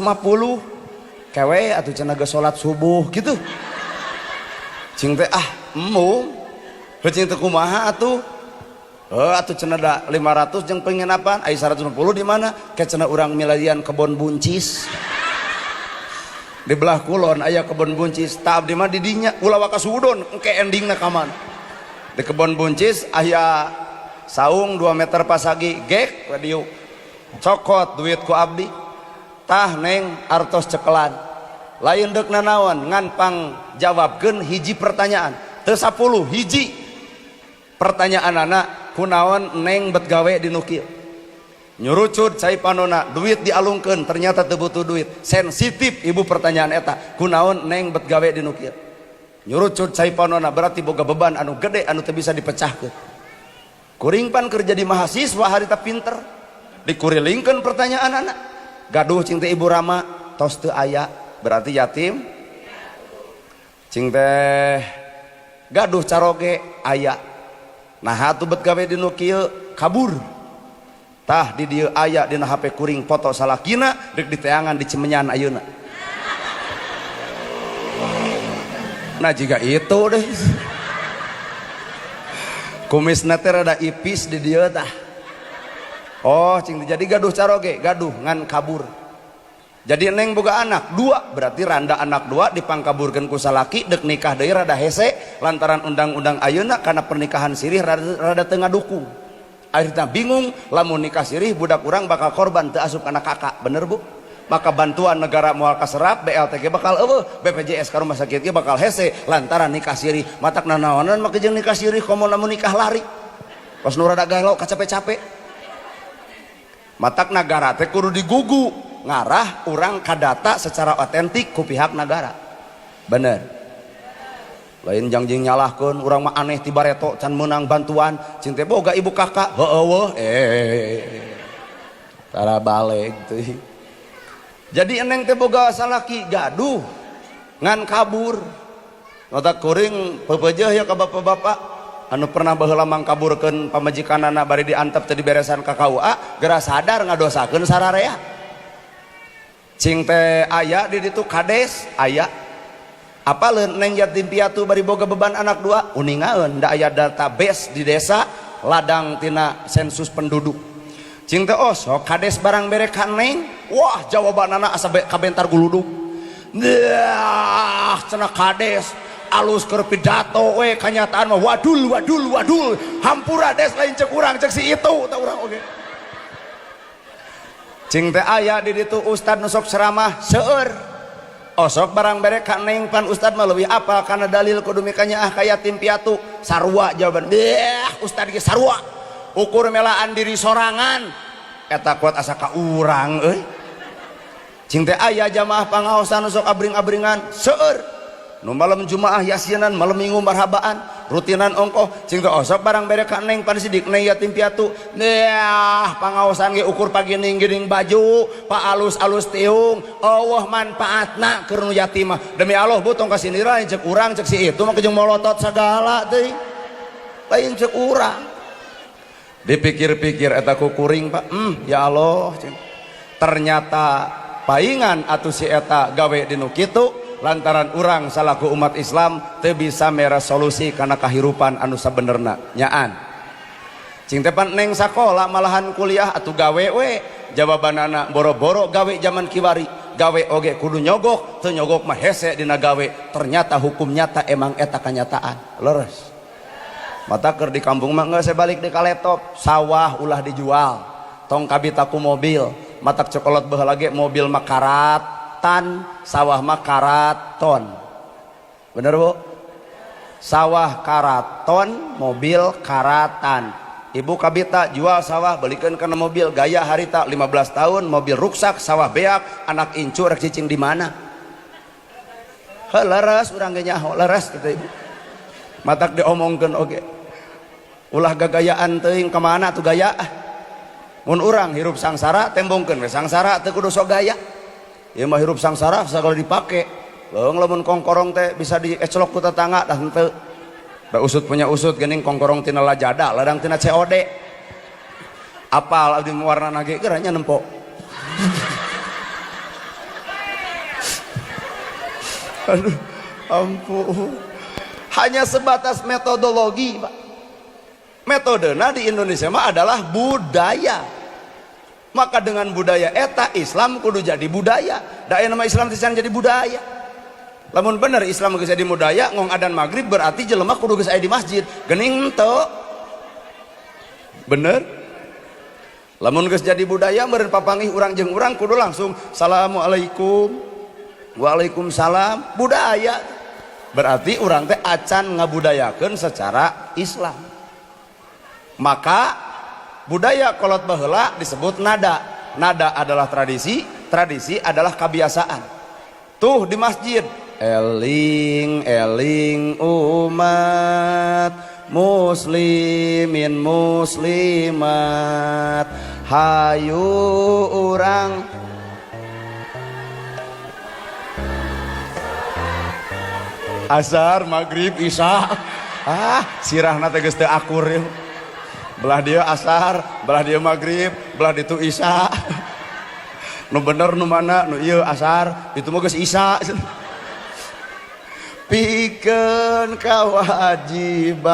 Kewe atuh cenah geus salat subuh gitu. Cing teh ah embung. Heuh cing teh kumaha atuh? Heuh atuh cenah da 500 jeung penginapan aya 150 di mana? Ke cenah urang milarian kebon buncis. Di belah kulon aya kebon buncis, tah abdi mah di dinya ulah waka sudon engke endingna ka mana. Di kebon buncis aya saung 2 meter pasagi gek radio. Cokot duit ku abdi. Tah neng artos cekelan. Lain deuk nanaon ngan pang jawabkeun hiji pertanyaan. Teu 10 hiji. Pertanyaanana kunaon neng bet gawe di nu kieu. Nyurucut cai panona duit dialungkeun ternyata teu butuh duit. Sensitif ibu pertanyaan eta. Kunaon neng bet gawe di nu kieu. Nyurucut cai panona berarti boga beban anu gede anu teu bisa dipecahkeun. Kuring pan keur jadi mahasiswa harita pinter. Dikurilingkeun pertanyaanana. Gaduh cing teh ibu Rama tos teu aya berarti yatim. Cing teh gaduh caroge aya. Nah atuh bet gawe di nu kieu kabur. Tah di dieu aya dina HP kuring foto salakina deuk diteangan di Cimenyan ayeuna. Nah jika itu deh. Kumisna teh rada ipis di dieu tah. Oh cing jadi gaduh caroge, gaduh ngan kabur. Jadi neng boga anak 2 berarti randa anak 2 dipangkaburkeun ku salaki deuk nikah deui rada hese lantaran undang-undang ayeuna kana pernikahan sirih rada teu ngadukung. Akhirnya bingung lamun nikah sirih budak urang bakal korban teu asup kana kakak, bener bu? Maka bantuan negara moal kaserap, BLT ge bakal eueuh, BPJS ka rumah sakit ge bakal hese lantaran nikah sirih. Matak nanaonan make jeung nikah sirih komo lamun nikah lari. Pas nu rada gelo kacape-cape. Matak nagara teh kudu digugu ngarah urang kadata secara otentik ku pihak nagara. Bener. Lain jangjing nyalahkeun urang mah aneh ti bareto can meunang bantuan cing teh boga ibu kakak heueuh. Tara balik teh. Jadi eneng teh boga salaki gaduh ngan kabur. Mata kuring pepeujeuh ya ka bapak-bapak anu pernah baheula mangkaburkeun pamajikanana bari diantep teh diberesan ka KUA, geura sadar ngadosakeun sararea. Cing teh aya di ditu kades aya. Apaleun neng yatim piatu bari boga beban anak dua, uningaeun da aya database di desa ladang tina sensus penduduk. Cing teh osok kades barang bere ka neng, wah jawabanana asa kabentar guludug. Dah cenah kades alus keur pidato we kanyataan mah wadul wadul wadul, hampura des lain cek urang cek si itu tah urang oge. Cing teh aya di ditu ustad nu sok ceramah seueur. Osok barang bere ka neng pan ustad mah leuwih apal kana dalil kudu mikanyaah ka yatim piatu, sarua jawaban. Deh ustad ge sarua. Ukur melaan diri sorangan eta kuat asa ka urang euy. Cing teh aya jamaah pangaosan nu sok abring-abringan seueur. Nu malam Jumaah yasinan, malam Minggu marhabaan, rutinan ongkoh. Cing teh osok barang bere ka neng pan sidik neng yatim piatu. Dah pangaosan ge ukur pagi ning baju, pa alus-alus tiung, eueuh manfaatna keur nu yatim mah. Demi Allah bu tong kasindir lain cek urang cek si itu mah jeung molotot sagala teuing. Lain cek urang. Dipikir-pikir eta ku kuring Pak, ya Allah ternyata paingan atuh si eta gawe dinu kitu lantaran urang salaku umat Islam teu bisa mere solusi kana kahirupan anu sabenerna nyaan. Cing teh pan neng sakola malahan kuliah atuh gawe we, jawabanana boro-boro gawe zaman kiwari, gawe oge kudu nyogok, teu nyogok mah hese dina gawe. Ternyata hukum nyata emang eta kanyataan. Leres. Mata keur di kampung mah geus saya balik di ka laptop, sawah ulah dijual, tong kabita ku mobil, matak cokolot baheula ge mobil mah karatan, sawah mah karaton. Bener Bu? Sawah karaton, mobil karatan. Ibu kabita jual sawah belikeun kana mobil, gaya harita 15 tahun mobil ruksak, sawah beak, anak incu rek cicing di mana? Heuh leres urang ge nyaho, leres kitu Ibu. Matak diomongkeun oge. Ulah gagayaan teuing ka mana tuh gaya ah. Mun urang hirup sangsara tembongkeun we sangsara teu kudu sok gaya. Ieu mah hirup sangsara sagala dipake. Leung lamun kongkorong teh bisa dieclok ku tetangga dah henteu. Da usut punya usut geuning kongkorong tina lajada, ladang tina COD. Apal abdi warna nage geura nya nempo. Aduh, ampun. Hanya sebatas metodologi, Pak. Metodena di Indonesia mah adalah budaya. Maka dengan budaya eta Islam kudu jadi budaya. Da aya nama Islam teh jadi budaya. Lamun bener Islam geus jadi budaya, ngong adan maghrib berarti jelema kudu geus aya di masjid. Geuning henteu. Bener? Lamun geus jadi budaya meureun papangih urang jeung urang kudu langsung assalamualaikum. Waalaikumsalam. Budaya. Berarti urang teh acan ngabudayakeun secara Islam. Maka budaya kolot baheula disebut nada. Nada adalah tradisi, tradisi adalah kebiasaan. Tuh di masjid, eling eling umat muslimin muslimat hayu urang asar maghrib isya. Ah sirahna teh geus teu akur ieu. Belah dia asar, belah dia maghrib, belah ditu isya. Nu bener nu mana? Nu ieu asar, itu mah geus isya. Pikeun kawajiban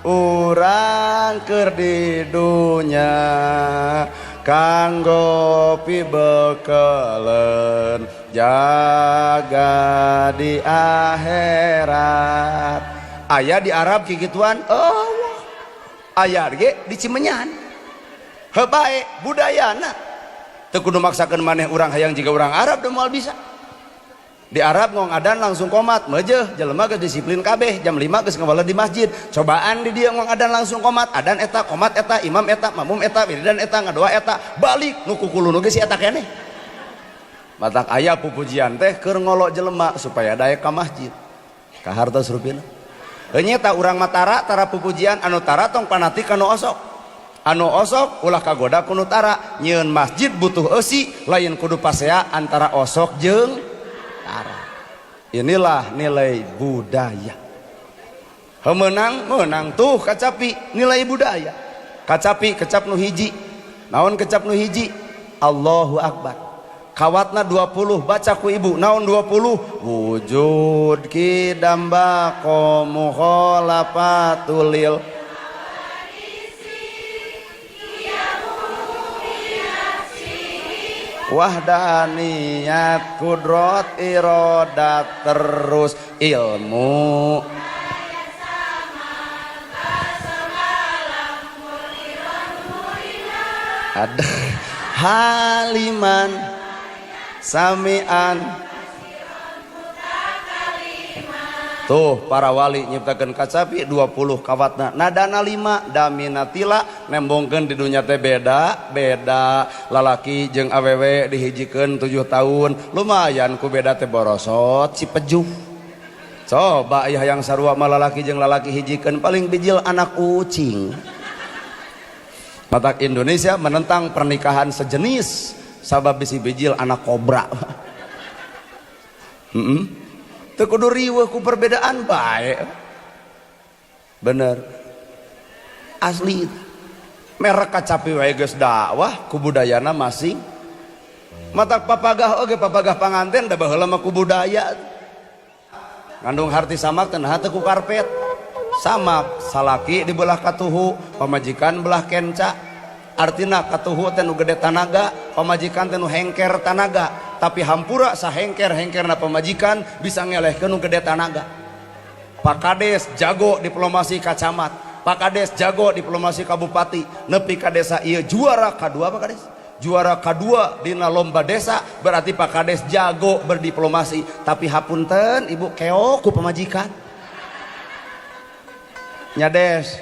urang keur di dunya kanggo pibekeleun jaga di akhirat. Aya di Arab kikituan, oh aya ge di Cimenyan. Heuh bae budayana. Teu kudu maksakeun maneh urang hayang jiga urang Arab da moal bisa. Di Arab ngong adan langsung komat, meujeuh jelema geus disiplin kabeh, jam 5 geus ngawala di masjid. Cobaan di dieu ngong adan langsung komat, adan eta, komat eta, imam eta, makmum eta, wiridan eta, ngadoa eta, balik nu kukulunu ge si eta keneh. Matak aya pupujian teh keur ngolo jelema supaya daek ka masjid. Ka hartos rupina. Nyeta urang mah tara pupujian anu tara tong fanatik kanu osok. Anu osok ulah kagoda ku nu tara. Nyieun masjid butuh eusi, lain kudu pasea antara osok jeung tara. Inilah nilai budaya. Menang menang tuh kacapi nilai budaya. Kacapi kecap nu hiji. Naon kecap nu hiji? Allahu Akbar. Kawatna 20, baca ku ibu naon 20? Wujud kidam baqa mukhalafatulil wahdaniyat kudrot irodat terus ilmu. Ada haliman samian. Tuh para wali nyiptakeun kacapi 20 kawatna, nadana 5 daminatila nembongkeun di dunya teh beda beda, lalaki jeung awewe dihijikeun 7 tahun lumayan ku beda teh borosot si pejuh. Coba aya yang sarua mah lalaki jeung lalaki hijikeun paling bijil anak ucing. Matak Indonesia menentang pernikahan sejenis sabab bisi bijil anak kobra. Teu kudu riweuh ku perbedaan bae. Bener. Asli. Merek kacapi wae geus dakwah ku budayana masing. Matak papagah oge papagah panganten da baheula mah ku budaya. Ngandung harti samak teh naha teu ku karpet. Samak salaki di belah katuhu, pamajikan belah kenca. Artina katuhu teh nu gede tanaga, pamajikan teh nu hengker tanaga. Tapi hampura sahengker-hengkerna pamajikan bisa ngelehkeun nu gede tanaga. Pak Kades jago diplomasi ka camat, Pak Kades jago diplomasi ka bupati, nepi ka desa ieu juara kadua Pak Kades. Juara kadua dina lomba desa berarti Pak Kades jago berdiplomasi. Tapi hapunten ibu keok ku pamajikan. Nyades.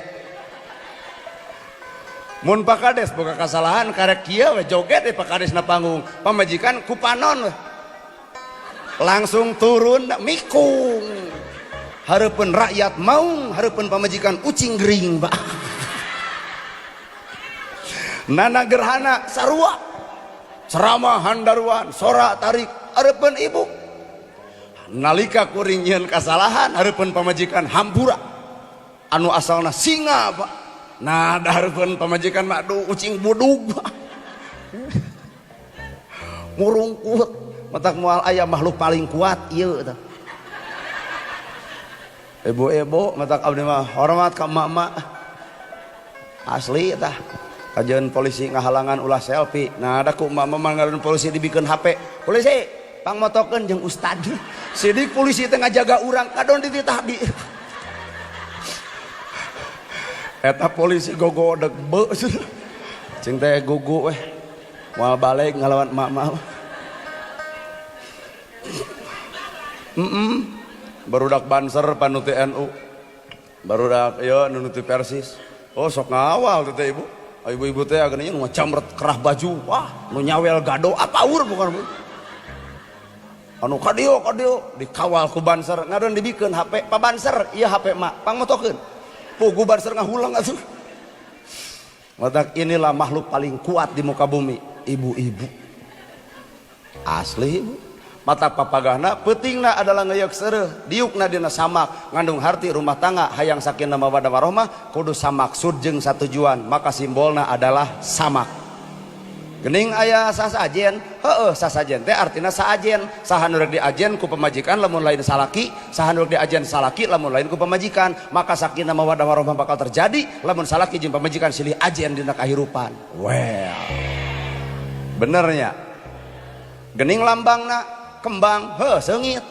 Mun Pak Kades boga kasalahan karek kieu we joget we Pak Kades na panggung, pamajikan ku panon we. Langsung turun mikung. Hareupeun rakyat maung, hareupeun pamajikan ucing gering, Pak. Nana gerhana sarua. Ceramah handaruan, sora tarik hareupeun ibu. Nalika kuring nyieun kasalahan hareupeun pamajikan hampura. Anu asalna singa, Pak. Nah, hareupeun pamajikan mah aduh ucing budug. Murungkut, matak moal aya makhluk paling kuat ieu tah. Ibu-ibu matak abdi mah hormat ka emak-emak. Asli tah. Kajeun polisi ngahalangan ulah selfie. Nah, ada ku emak-emak manggareun polisi dibikeun HP. Polisi, pangmotokeun jeung ustad. Sidik polisi teh ngajaga urang kadon dititah di. Eta polisi gogodeg beu cing teh gugu weh moal balik ngalawan emak-emak. Barudak Banser panuti NU, barudak ieu nunuti Persis. Oh sok ngawal teh ibu. Ibu-ibu teh ageuna nu ngacamret kerah baju, wah nu nyawel gado apaur bukan bu. Anu kadieu kadieu dikawal ku Banser, ngadon dibikeun HP Pa Banser, ieu HP mak pangmotokeun. Pugu Banser ngahulang atuh. Matak inilah makhluk paling kuat di muka bumi, ibu-ibu. Asli ibu. Mata papagahna peutingna adalah ngeuyeuk seureuh, diukna dina samak, ngandung harti rumah tangga hayang sakinah mawaddah warahmah kudu samaksud jeung satujuan, maka simbolna adalah samak. Gening aya sasajen, heueuh sasajen teh artina saajen, saha nu rek diajen ku pamajikan lamun lain salaki, saha nu rek diajen salaki lamun lain ku pamajikan, maka sakinah mawaddah warahmah bakal terjadi lamun salaki jeung pamajikan silih ajen dina kahirupan. Well. Benernya. Gening lambangna kembang, heuh seungit.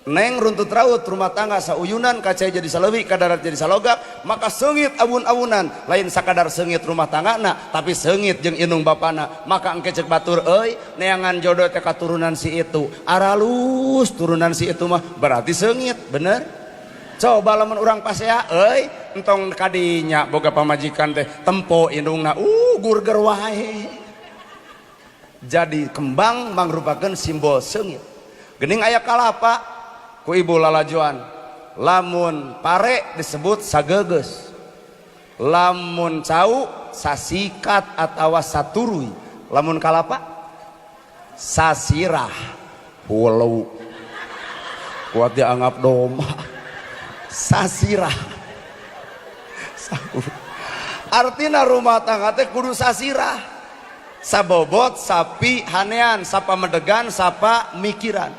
Neng runtut raut rumah tangga sauyunan kacai jadi saleuwi kadarat jadi salogak, maka seungit awun-awunan, lain sakadar seungit rumah tanggana tapi seungit jeung indung bapana, maka engke ceuk batur euy neangan jodoh teh katurunan si itu, aralus turunan si itu mah berarti seungit, bener? Coba lamun urang pasea euy entong kadinya boga pamajikan teh tempo indungna gurger wae. Jadi kembang mangrupakeun simbol seungit. Geuning aya kalapa ku ibu lalajuan, lamun pare disebut sageges, lamun cau Sasikat atawa saturuy. Lamun kalapa sasirah hulu kuat dianggap domba sasirah. Artinya rumah tangga teh kudu sasirah, sabobot sapi hanean, sapa medegan sapa mikiran.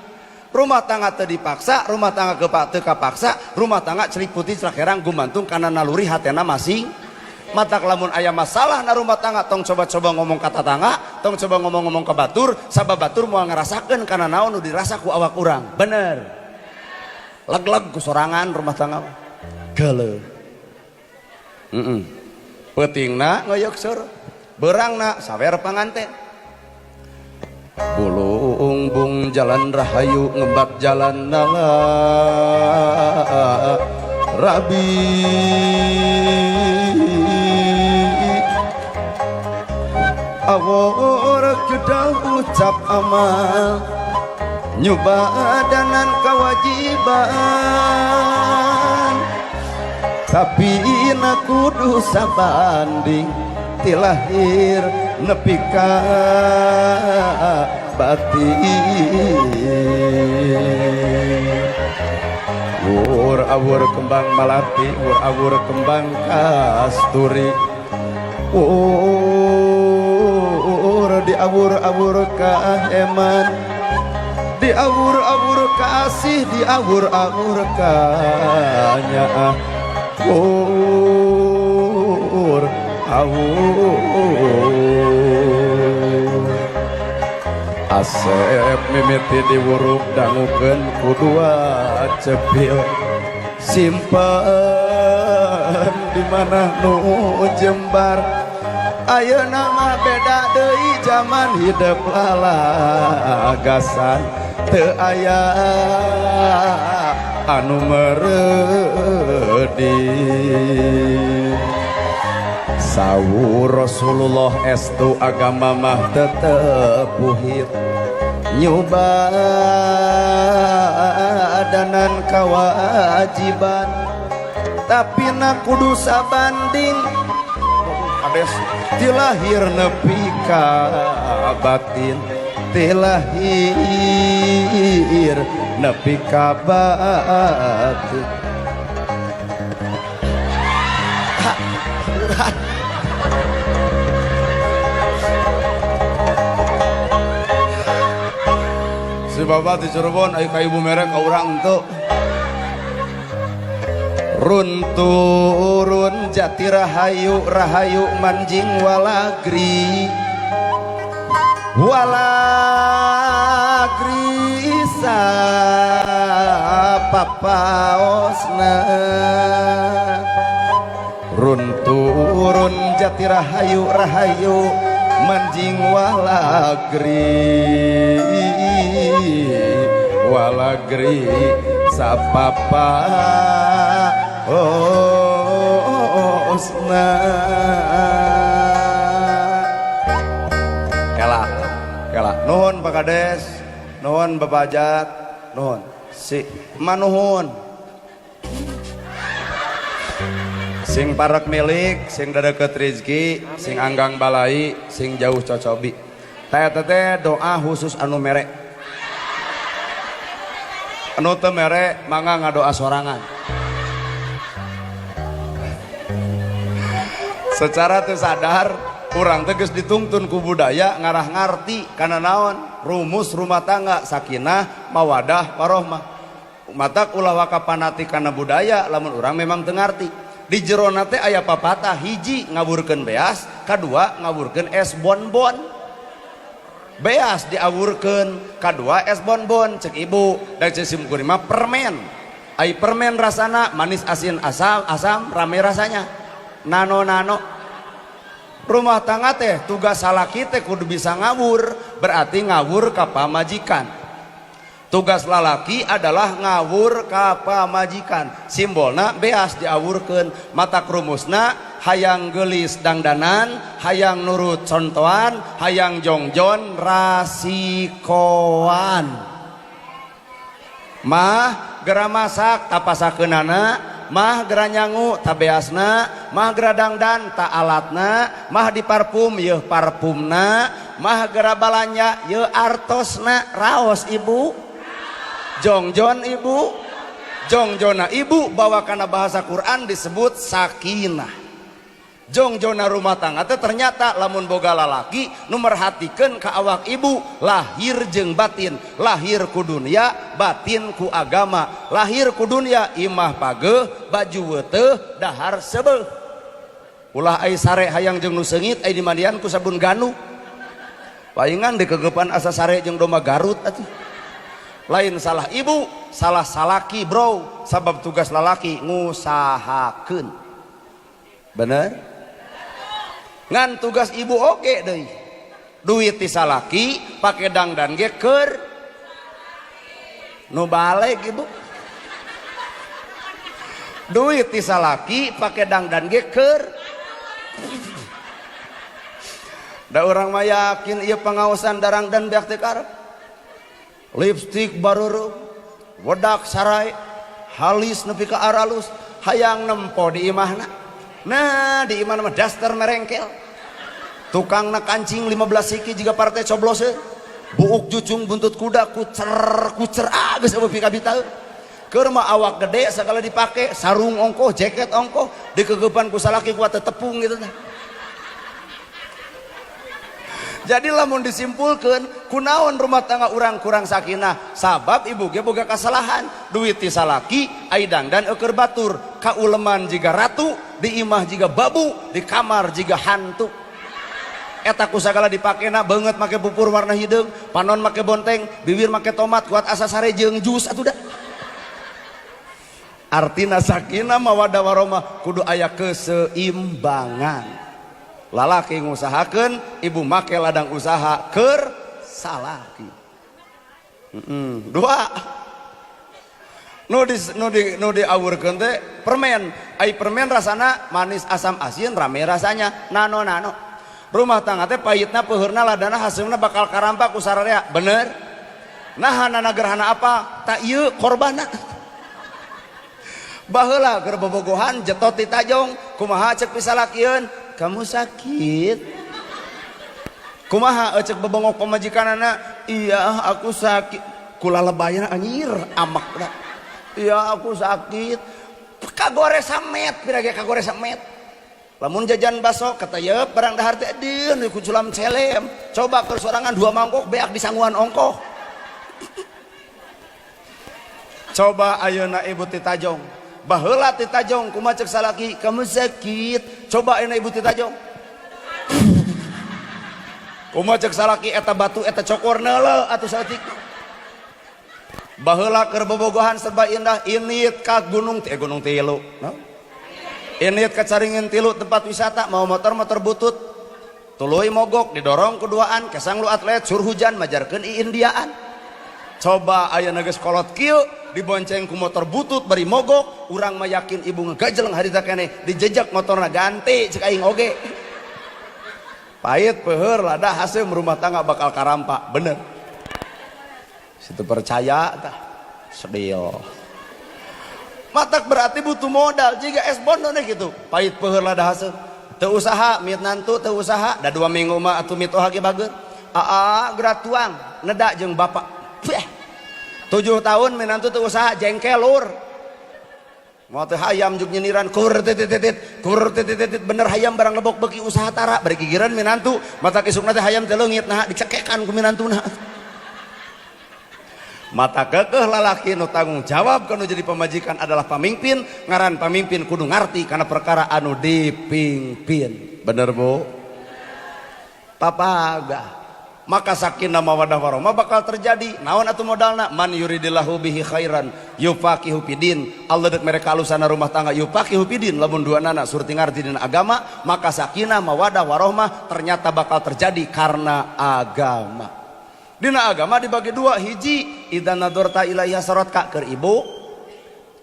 Rumah tangga teu dipaksa, rumah tangga teu kapaksa, rumah tangga celik putih celak herang gumantung kana naluri hatena masing. Matak lamun aya masalah na rumah tangga, tong coba-coba ngomong ka tatangga, tong coba ngomong-ngomong ke batur, sabab batur moal ngarasakeun kana naon nu dirasa ku awak urang. Bener. Leg-leg ku sorangan rumah tangga mah. Geuleuh. Peutingna ngoyok sur, beurangna sawer panganten. Bulung bung jalan rahayu ngembat jalan nala rabi awor kedah ucap amal nyubadanan kewajiban tapi na kudu sabanding tilahir nepi ka batin. Wur awur kembang malati, wur awur kembang kasturi, wur diawur-awur ka eman, diawur-awur kasih, diawur-awur ka nyaah. Wur awur Asep mimiti diwuruk dangukeun ku dua cepil simpen di mana nu jembar. Ayeuna mah beda deui zaman hidup lalagasan teu aya anu mereudi. Sawur Rasulullah estu agama mah tetep buhit nyubadanan kewajiban tapi na kudu sabanding kades tilahir nepi ka batin, tilahir nepi ka batin. Si bapak di Cirebon ayo ka ibu merek ka urang henteu. Run turun jati rahayu rahayu manjing walagri walagri sapapaosna. Run turun jati rahayu rahayu manjing walagri walagri sapapaosna. Kela kela nuhun Pak Kades, nuhun Bapak Ajat, nuhun si manuhun sing parek milik, sing dadeket rizki, sing anggang balai, sing jauh cocobi. Teh teh doa khusus anu mere. Anu teu mere mangga ngadoa sorangan. Secara teu sadar urang teh geus ditungtun ku budaya ngarah ngarti kana naon rumus rumah tangga sakinah mawadah warohmah. Matak ulah waka fanatik kana budaya lamun urang memang teu ngarti. Di jerona teh aya papatah hiji ngaburkeun beas, kadua ngaburkeun es bonbon. Beas diawurkeun, kadua es bonbon cek ibu, dan cek sim kuring mah permen. Ai permen rasana manis asin asam asam rame rasanya. Nano nano. Rumah tangga teh tugas salaki teh kudu bisa ngawur, berarti ngawur ka pamajikan. Tugas lalaki adalah ngawur ka pamajikan. Simbolna beas diawurkeun, mata rumusna hayang geulis dangdanan, hayang nurut contohan, hayang jongjon rasikoan. Mah geura masak tapasakeunana, Mah gera nyangu tabeasna, mah gera dangdan ta alatna, mah di parfum yeuh parfumna, mah gera balanja yeuh artosna. Raos ibu, jongjon ibu, jongjona ibu bawa kana bahasa Quran disebut sakinah. Jongjona rumah tangga teh ternyata lamun boga lalaki nu merhatikeun ka awak ibu, lahir jeung batin, lahir ku dunia, batin ku agama. Lahir ku dunia imah pageuh, baju weuteuh, dahar seubeuh. Ulah ai sare hayang jeung nu seungit, ai dimandian ku sabun ganu. Paingan dikegepan asa sare jeung domba Garut atuh. Lain salah ibu, salah salaki bro, sabab tugas lalaki ngusahakeun. Bener? Ngan tugas ibu oge deui. Duit ti salaki pake dangdan ge keur nu balik ibu. Duit ti salaki pake dangdan ge keur. Da urang mah yakin ieu pangaosan darangdan beak teh karep. Lipstik bareureum, wedak sarai, halis nepi ka aralus, hayang nempo di imahna. Nah, di imahna mah daster merengkel. Tukangna kancing 15 siki jiga partai coblose. Buuk jucung buntut kuda kucer kucer ah geus eueuh pikabitaeun. Keur mah awak gede segala dipake, sarung ongkoh, jaket ongkoh, dikegepan ku salaki kuat tepung gitu tah. Jadi lamun disimpulkan kunaon rumah tangga urang kurang sakinah, sabab ibu ge boga kasalahan, duit ti salaki ai dangdan eueur batur, kauleman jiga ratu, di imah jiga babu, di kamar jiga hantu. Eta ku sagala dipakena, beungeut make pupur warna hideung, panon make bonteng, bibir make tomat, kuat asa sare jeung jus atuh da. Artina sakinah mawaddah warahmah kudu aya keseimbangan. Lalaki ngusahakeun, ibu make ladang usaha keur salaki. Dua. Nu diawurkeun teh permen. Ai permen rasana manis asam asin rame rasanya. Nano nano. Rumah tangga teh pahitna peuheurna ladana haseumna bakal karampa ku sararea. Bener? Nah, nana gerhana apa? Tak ieu korbanna. Baheula keur bobogohan jetot ti tajong, kumaha cek pisalakieun? Kamu sakit. Kumaha cek bebongok pamajikanana? Iya, aku sakit. Kula lebayana anjir amak da. Iya, aku sakit. Kagore samet, pira ge kagore samet. Lamun jajan baso kata ye barang dahar teh deun ku culam celem. Coba keur sorangan 2 mangkok beak disanguan ongkoh. Coba ayeuna ibu ti tajong. Baheula ti tajong kumaha cek salaki? Kamu sakit. Coba ayeuna ibu ti tajong. Kumaha cek salaki? Eta batu eta cokor neuleuh atuh saeutik. Baheula keur bobogohan serba indah, init ka gunung teh gunung tilu. No? Init ka Caringin tilu tempat wisata, mau motor-motor butut. Tuluy mogok didorong keduaan, kesang lu atlet sur hujan majarkeun iindiaan. Coba ayeuna geus kolot kieu dibonceng ku motor butut bari mogok, urang mah yakin ibu ngegajeleng harita keneh dijejak motorna ganti cek aing oge. Pahit peuheur lada haseum rumah tangga bakal karampa, bener. Situ percaya tah sedih. Matak berarti butuh modal jika es bondo nih gitu. Pahit peuheur lada haseum. Teu usaha mit nantu teu usaha da 2 minggu mah atuh mitoha ge bager. Aa geura tuang neda jeung bapak. 7 tahun minantu teu usaha jengkel lur. Mau teh hayam juk nyiniran kur titit kur titit bener hayam barang lebok beuki usaha tara bari gigireun minantu mata isukna teh hayam teh leungit nah dicekekan ku minantuna. Mata kekeh lalaki nu tanggung jawab kanu jadi pamajikan adalah pamimpin, ngaran pamimpin kudu ngarti kana perkara anu dipimpin. Bener Bu? Papaga. Maka sakinah mawaddah warahmah bakal terjadi. Naon atuh modalna? Man yuridillahu bihi khairan yufaqihu fidin. Allah dek mereka alusana rumah tangga yufaqihu fidin lamun dua nana surti ngarti dina agama, maka sakinah mawaddah warahmah ternyata bakal terjadi karena agama. Dina agama dibagi dua, hiji idza nadorta ilaiha saratka keur ibu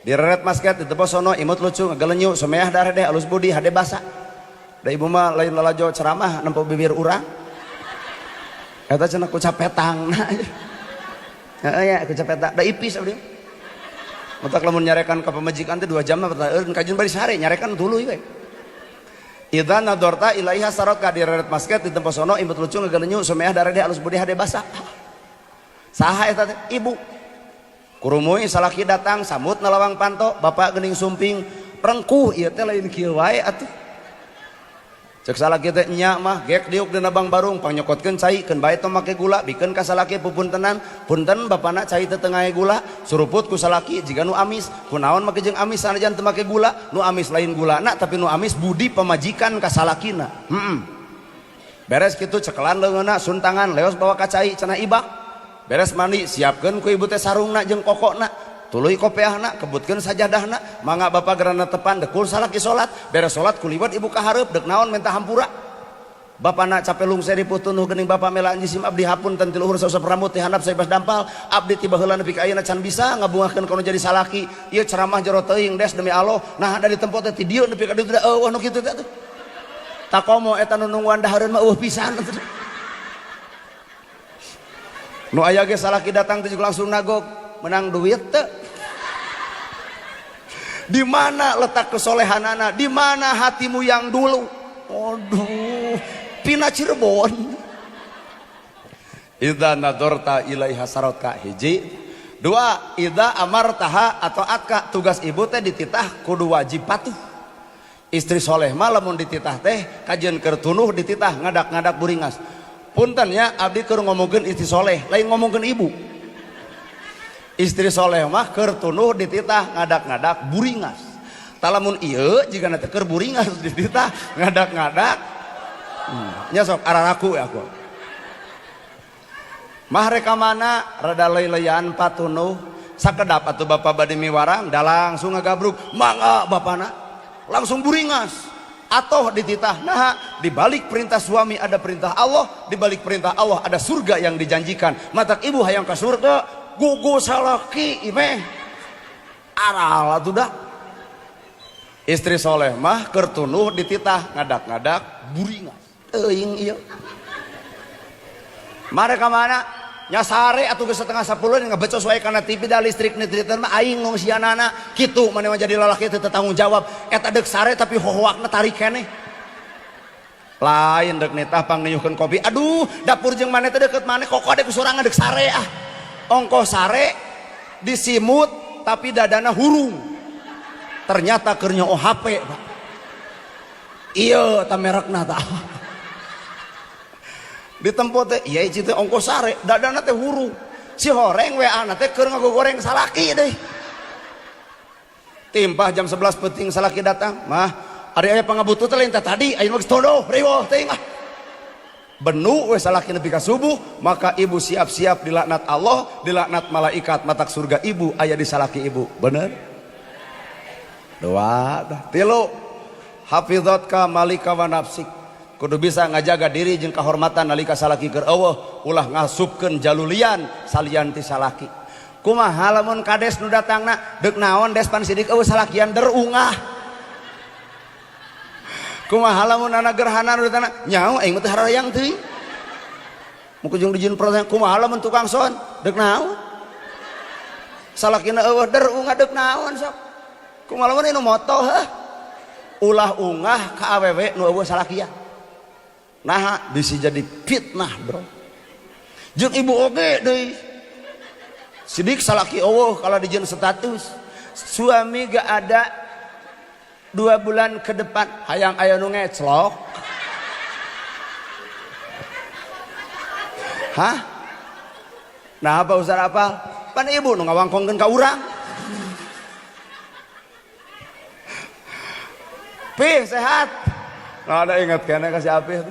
direret masket di sono imut lucu ngagelenyu someah dareh alus budi hade basa. Da ibu mah lain lalajo ceramah nempo bibir urang. Eta cenah ku capetang. Heeh ya ku capetang da ipis abdi. Matak lamun nyarekan ka pamajikan teh 2 jam mah kajian bari sare nyarekan tuluy we. Idza nadorta ilaiha sarot ka direret masket di tempat sono imut lucu ngagalenyu someah darede alus budi hade basa. Saha eta teh? Ibu. Kurumui salaki datang samut nalawang panto, bapak geuning sumping rengkuh ieu teh lain kieu wae atuh. Cek salaki teh nya mah gek diuk dina bang barung pangyokotkeun cai keun bae tong make gula bikeun ka salaki pupuntenan punten bapana cai teu teu gula suruput ku salaki jiga nu amis kunaon make jeung amis sanajan teu make gula nu amis lain gulana tapi nu amis budi pamajikan ka salakina. Beres kitu cekelan leungeunna suntangan leos bawa ka cai cenah ibak. Beres mandi siapkeun ku ibu teh sarungna jeung kokona tuluy kopeahna kebutkeun sajadahna mangga bapak gerana tepan dekul salaki salat beres salat kuliwat ibu ka hareup deuk naon minta hampura bapana capek lungse di putunuh geuning bapak melaan jisim abdi hapunten ti luhur sausap rambut ti handap saibas dampal abdi tiba heula nepi ka ayeuna can bisa ngabungahkeun kono jadi salaki ieu ceramah jero teuing des demi Allah nah da di tempat teh ti dieu nepi ka dieu teh eueuh nu kitu teh takomo eta nu nungguan dahareun mah eueuh pisan. Nu aya ge salaki datang teh langsung nagog menang duit teh. Di mana letak kesolehanana? Di mana hatimu yang dulu? Aduh, pina Cirebon. Idza nadorta ilaiha sarotka hiji. Dua, idza amartaha atau atka tugas ibu teh dititah kudu wajib patuh. Istri soleh mah lamun dititah teh kajian keur tunuh dititah ngadak-ngadak buringas. Punten ya abdi keur ngomongkeun istri soleh, lain ngomongkeun ibu. Istri soleh mah keur tunuh dititah ngadak-ngadak buringas. Talamun ieu jigana teh keur buringas dititah ngadak-ngadak. Nya sok araraku ya aku. Mah reka mana rada leuleyan patunuh sakedap atuh bapak bade miwarang da langsung ngagabruk mangga bapana langsung buringas. Atau dititah nah di balik perintah suami ada perintah Allah, di balik perintah Allah ada surga yang dijanjikan. Matak ibu hayang ka surga gugu salaki imeh aral atuh dah. Istri soleh mah keur tunuh dititah ngadak-ngadak buringas teuing ieu. Mare ka mana nya sare atuh geus 9:30 ngebecos wae kana TV da listrik nitritna mah aing ngungsianana kitu maneh mah jadi lalaki teu tanggung jawab eta deuk sare tapi hohoakna tarik keneh lain deuk nitah pangniuhkeun kopi aduh dapur jeung maneh teh deukeut maneh kokode ku sorangan deuk sare ah ongkoh sare disimut tapi dadana hurung ternyata keur nyoo HP Pak iya ta merekna tah ditempo teh iya ieu teh ongkoh sare dadana teh hurung si horeng WA na teh keur ngagogoreng salaki deui timpah jam 11 peuting salaki datang mah ari aya pangabutuh teh lain teh tadi ayeuna geus todoh riweuh teuing ah benu we salaki nepi ka subuh maka ibu siap-siap dilaknat Allah dilaknat malaikat matak surga ibu aya di salaki ibu bener dua tilu hafizatka malika wa nafsik kudu bisa ngajaga diri jeung kahormatan nalika salaki keur eueuh ulah ngasupkeun jalulian salian ti salaki kumaha lamun kades nu datangna deuk naon des pan sidik eueuh salakian der ungah kumaha lamun anak gerhana nu datangna nyaho aing mah teu harayang teuing muku jeung dijieun pertanyaan kumaha lamun tukang son deuk naon salakina eueuh der ungah deuk naon sok kumaha lamun anu moto heuh ulah ungah ka awewe nu eueuh salakian nah bisa jadi fitnah bro jeung ibu oge deui sidik salaki eueuh kalau dijieun status suami gak ada 2 bulan ke depan hayang aya nu ngeclok hah nah apa usah apa pan ibu nu ngawangkongkeun ka urang pih sehat nah ada ingat kene kasih apih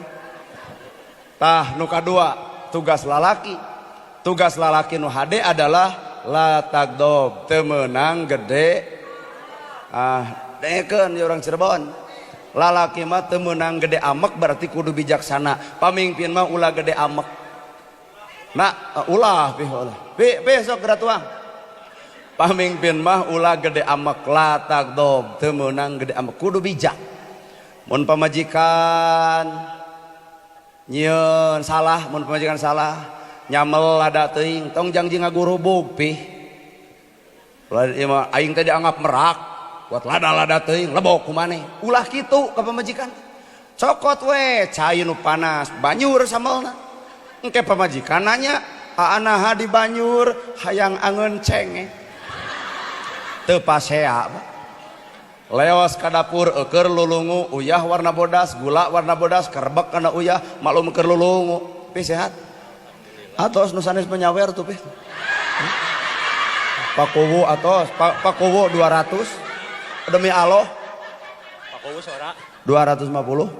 tah nu kadua tugas lalaki nu hade adalah la tagdob teu meunang gede ah dengekeun ya orang Cirebon lalaki mah teu meunang gede amek berarti kudu bijaksana pamimpin mah ulah gede amek nah ulah pih ulah pih pih sok geura tuang pamimpin mah ulah gede amek la tagdob teu meunang gede amek kudu bijak mun pamajikan nyieun salah mun pamajikan salah nyamel lada teuing tong janji ngagurubug pih Lain ieu mah aing teh dianggap merak buat lada-lada teuing lebok ku maneh. Ulah kitu ka pamajikan. Cokot we cai nu panas, banjur sambelna. Engke pamajikan nanya, "Aa naha di banjur hayang angeun cenge?" Teu pasea, Pak. Leos ka dapur eueur lulungu, uyah warna bodas, gula warna bodas, kerebek kana uyah, maklum keur lulungu. Pi sehat. Atos nu sanes menyawer tuh pi. Pakuwu atos, Pakuwu 200 demi Allah. Pakuwu sora. 250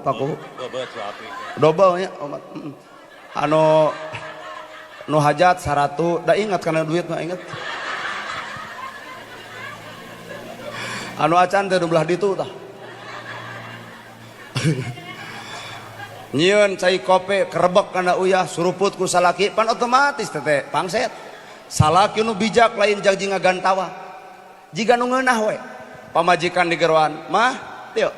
Pakuwu. Beubeut suapi. Double nya omat. Anu nu hajat 100, da ingat kana duit mah ingat. Anu acan teh belah ditu tah. Nyieun cai kopi kerebek kana uyah suruput ku salaki pan otomatis teh pangset. Salaki nu bijak lain janji ngagantawa. Jiga nu ngeunah we. Pamajikan digeroan, "Mah, teu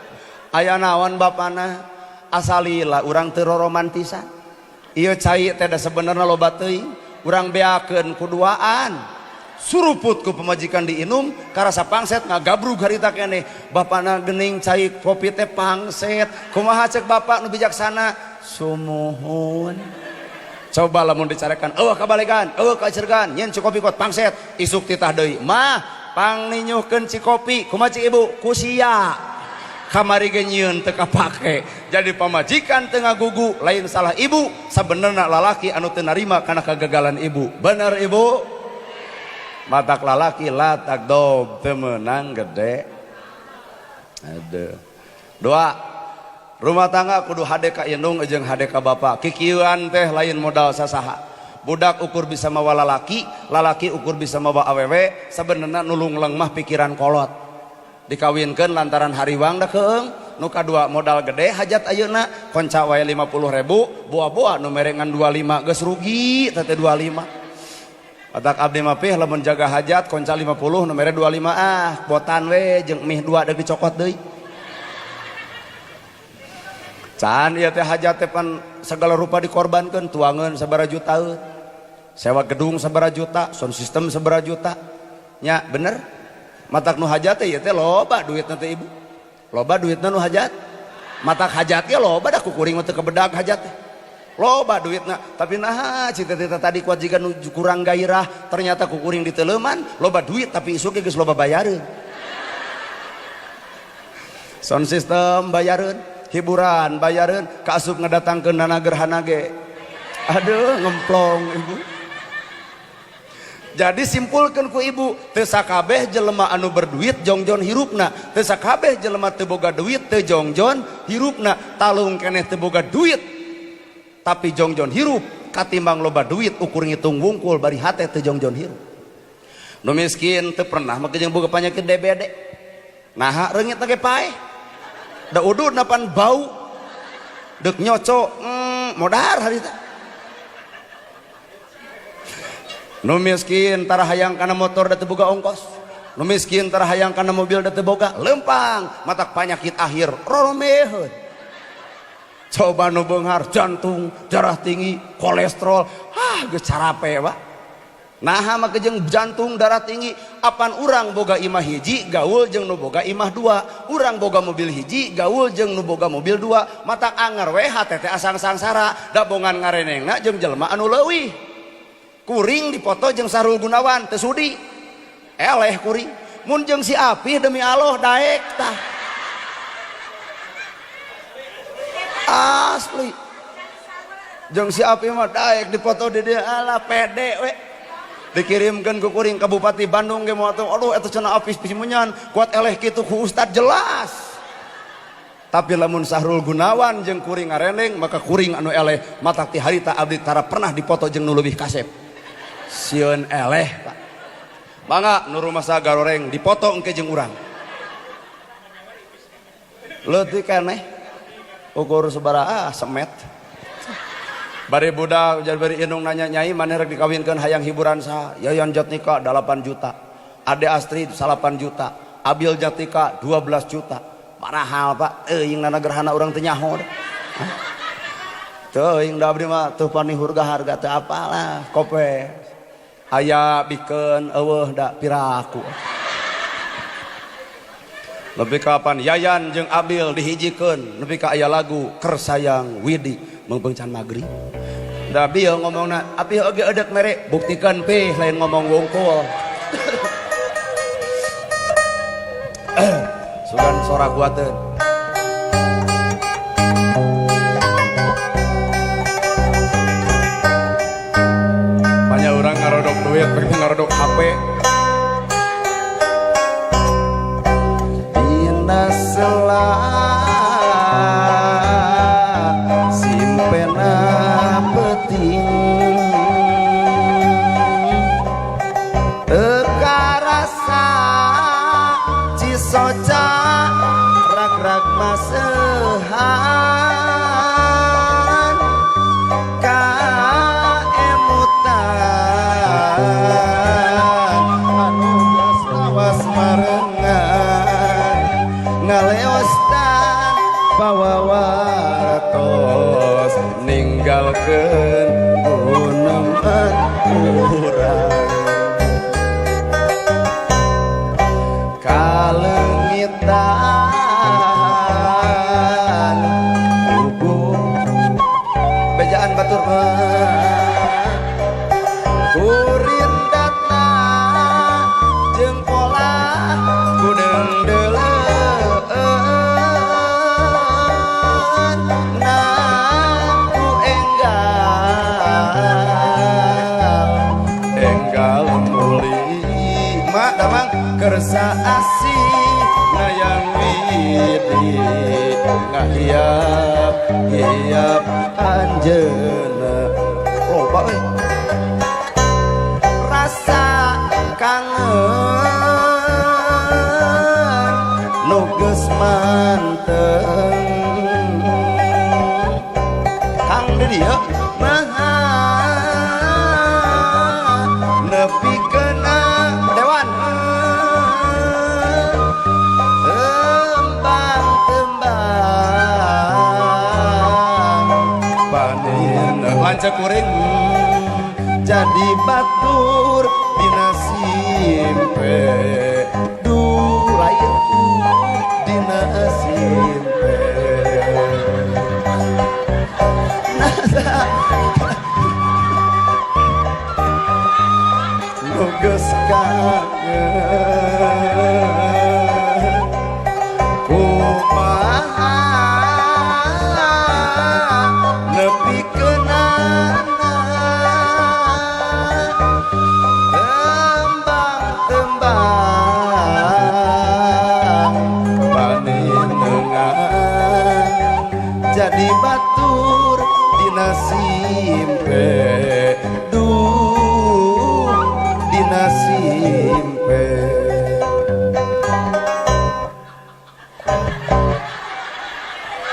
aya naon bapana asalila urang teu romantisan. Ieu cai teh da sebenarna loba teuing, urang beakeun ku duaan." Suruput ku pamajikan diinum karasa pangset ngagabrug harita keneh. Bapana geuning cai kopi teh pangset. Kumaha cek bapak nu bijaksana? Sumuhun. Coba lamun dicarekan, eueuh kabalegan, eueuh kacergan, nyen ci kopi kot pangset, isuk titah deui. Mah, pangninyuhkeun ci kopi, kumaha cik ibu? Ku sia. Kamari ge nyieun teu kapake. Jadi pamajikan teu ngagugu, lain salah ibu, sabenerna lalaki anu teu narima kana kegagalan ibu. Bener ibu? Matak lalaki latak dob teu meunang gede. Aduh. Dua, rumah tangga kudu hade ka indung jeung hade ka bapa. Kikieuan teh lain modal sasaha. Budak ukur bisa mawa lalaki, lalaki ukur bisa mawa awewe, sabenerna nulung lengmah pikiran kolot. Dikawinkeun lantaran hariwang da keung, nu kadua modal gede hajat ayeuna konca wae 50.000, boa-boa nu mere ngan 25 geus rugi teh 25. Matak abdi mah pih lamun jaga hajat konca 50 nu mere 25 ah botan we jeung mih 2 deuk dicokot deui. Can ieu teh hajat teh pan segala rupa dikorbankeun, tuangeun sabaraha juta, sewa gedung sabaraha juta, sound system sabaraha juta. Nya bener? Matak nu hajat teh ieu teh loba duitna teh ibu. Loba duitna nu hajat. Matak hajat ge loba da kukuring mah teu kebedag hajat teh. Loba duitna, tapi naha cita-cita tadi kuat jika nu kurang gairah, ternyata kukuring diteleman, loba duit tapi isuk ge geus loba bayareun. Sound system bayareun, hiburan bayareun, kaasup ngadatangkeun dana gerhana ge. Aduh, ngemplong ibu. Jadi simpulkeun ku ibu, teu sakabeh jelema anu berduit jongjon hirupna, teu sakabeh jelema teu boga duit teu jongjon hirupna, talung keneh teu boga duit tapi jongjon hirup katimbang loba duit ukur ngitung wungkul bari hate teu jongjon hirup. Nu miskin teu pernah make jeung boga panyakit DBD. Naha reungit ge paeh. Da ududna pan bau. Deuk nyoco, modar harita. Nu miskin tara hayang kana motor da teu boga ongkos. Nu miskin tara hayang kana mobil da teu boga lempang, matak panyakit akhir roromeheun. Coba nu beunghar jantung, darah tinggi, kolesterol, ah geus carape pak. Naha make jeung jantung, darah tinggi, apan urang boga imah hiji gaul jeung nu boga imah dua, urang boga mobil hiji gaul jeung nu boga mobil dua, matak anger we hate teh asang sangsara, da bongan ngarenengna jeung jelema anu leuwih. Kuring dipoto jeung Sahrul Gunawan teu sudi. Eleh kuring. Mun jeung si Apih demi Allah daek tah. Asli. Jeung si Apih mah daek dipoto di dieu alah pede we. Dikirimkeun ku kuring ka Bupati Bandung ge moal teu aduh eta cenah Apih pisimunyan kuat eleh kitu ku ustad jelas. Tapi lamun Sahrul Gunawan jeung kuring ngareneng maka kuring anu eleh matak ti harita abdi tara pernah dipoto jeung nu leuwih kasep. Sieun eleh Pak. Mangga nu rumasa garoreng dipoto engke jeung urang. Leutik keneh ukur sabaraha semet. Bari budak jar bari indung nanya nyai maneh rek dikawinkeun hayang hiburan saha? Yayan Jatnika 8 juta. Ade Astrid 8 juta. Abil Jatnika 12 juta. Marahal Pak, teuing nana gerhana urang teu nyaho. Teuing da abdi mah teu panihurga harga teu apalah kope. Aya bikeun eueuh da piraku. Nepi kapan Yayan jeung Abil dihijikeun nepi ka aya lagu Kersayang Widi meungpeung can magrib. Da bieu ngomongna api oge eudek mere buktikan pih lain ngomong wungkul. Sugan sora kuateun. Banyak orang ngarodok duit, pengen ngarodok HP. Dina sela simpena peting teu karasa cisoca rag-rag masehan kaemutan anu geus lawas marengan ngaleostan pawawartos ninggalkeun guneman urang kalengitan hubung bejaan batur mah kurindatna jeung pola kudeung deuleueun na ku enggal enggal muli mak damang kersa asih nayang widi ngahiap hiap anjeuna loba euy rasa kangen nu geus manteng Kang di dieu maha nepi keuna dewan tembang tembang panin lanceuk kuring jadi batur dina simpe duh lain dina simpe nu geus kangen kumaha nepi keunana tembang-tembang paninengan jadi batur dina simpe duh dina simpe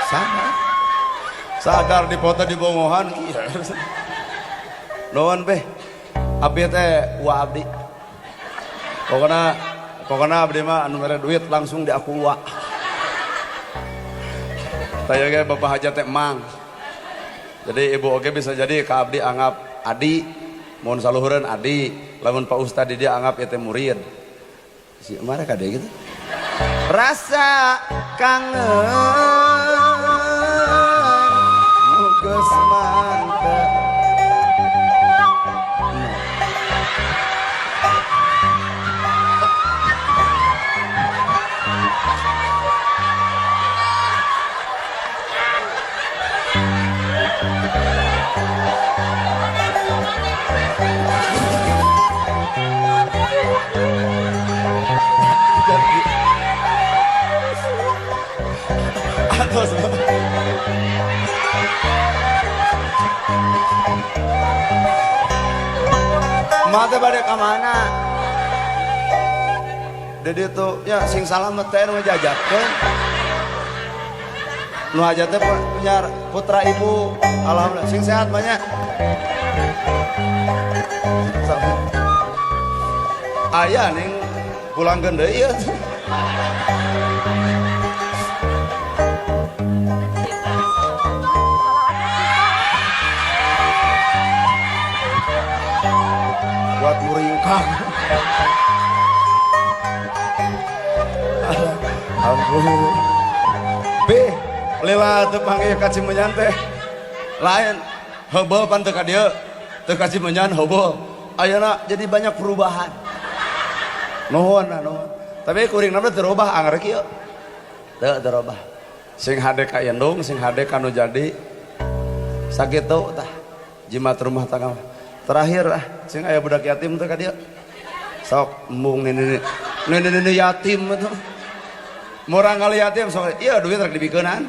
sadar sadar dipoto di bongohan. Nuhun beh abdi teh wa abdi pokona pokona abdi mah anu mere duit langsung diaku wa. Taya ge bapak hajat teh mang. Jadi ibu oge bisa jadi ka abdi anggap adi, mun saluhureun adi, lamun Pak Ustad di dia anggap ieu teh murid. Si marah kade gitu. Rasa kangen nu geus mantep. Atos. Mata bade ka mana? Di ditu ya sing salamet teh nu jajakeun. Nu hajat teh punya putra ibu. Alhamdulillah sing sehat banyak. Aya ning pulangkeun deui ieu. Buat muringkak. Ampun. B, lila teu panggih ka Cimenyan teh. Lain heubeul pan teu ka dieu. Teu ka Cimenyan heubeul. Ayeuna jadi banyak perubahan. Nuhun, nuhun. Tapi kuring nama teu robah anger kieu. Teu teu robah. Sing hade ka indung, sing hade ka nu jadi sakitu tah. Jimat rumah tangga. Terakhir ah, sing aya budak yatim teh ka dieu. Sok embung nini nini nini yatim itu. Murang kali yatim sok iya duit rek dibikeunan.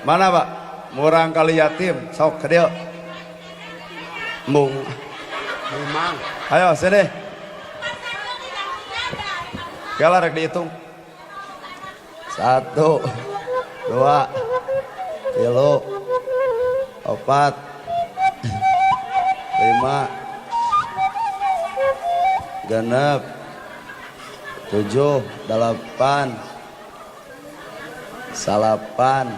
Mana Pak? Murang kali yatim sok ka dieu. Embung. Memang. Ayo sini. Kala rek dihitung. 1, 2, 3, 4, 5, 6, 7, 8, 9,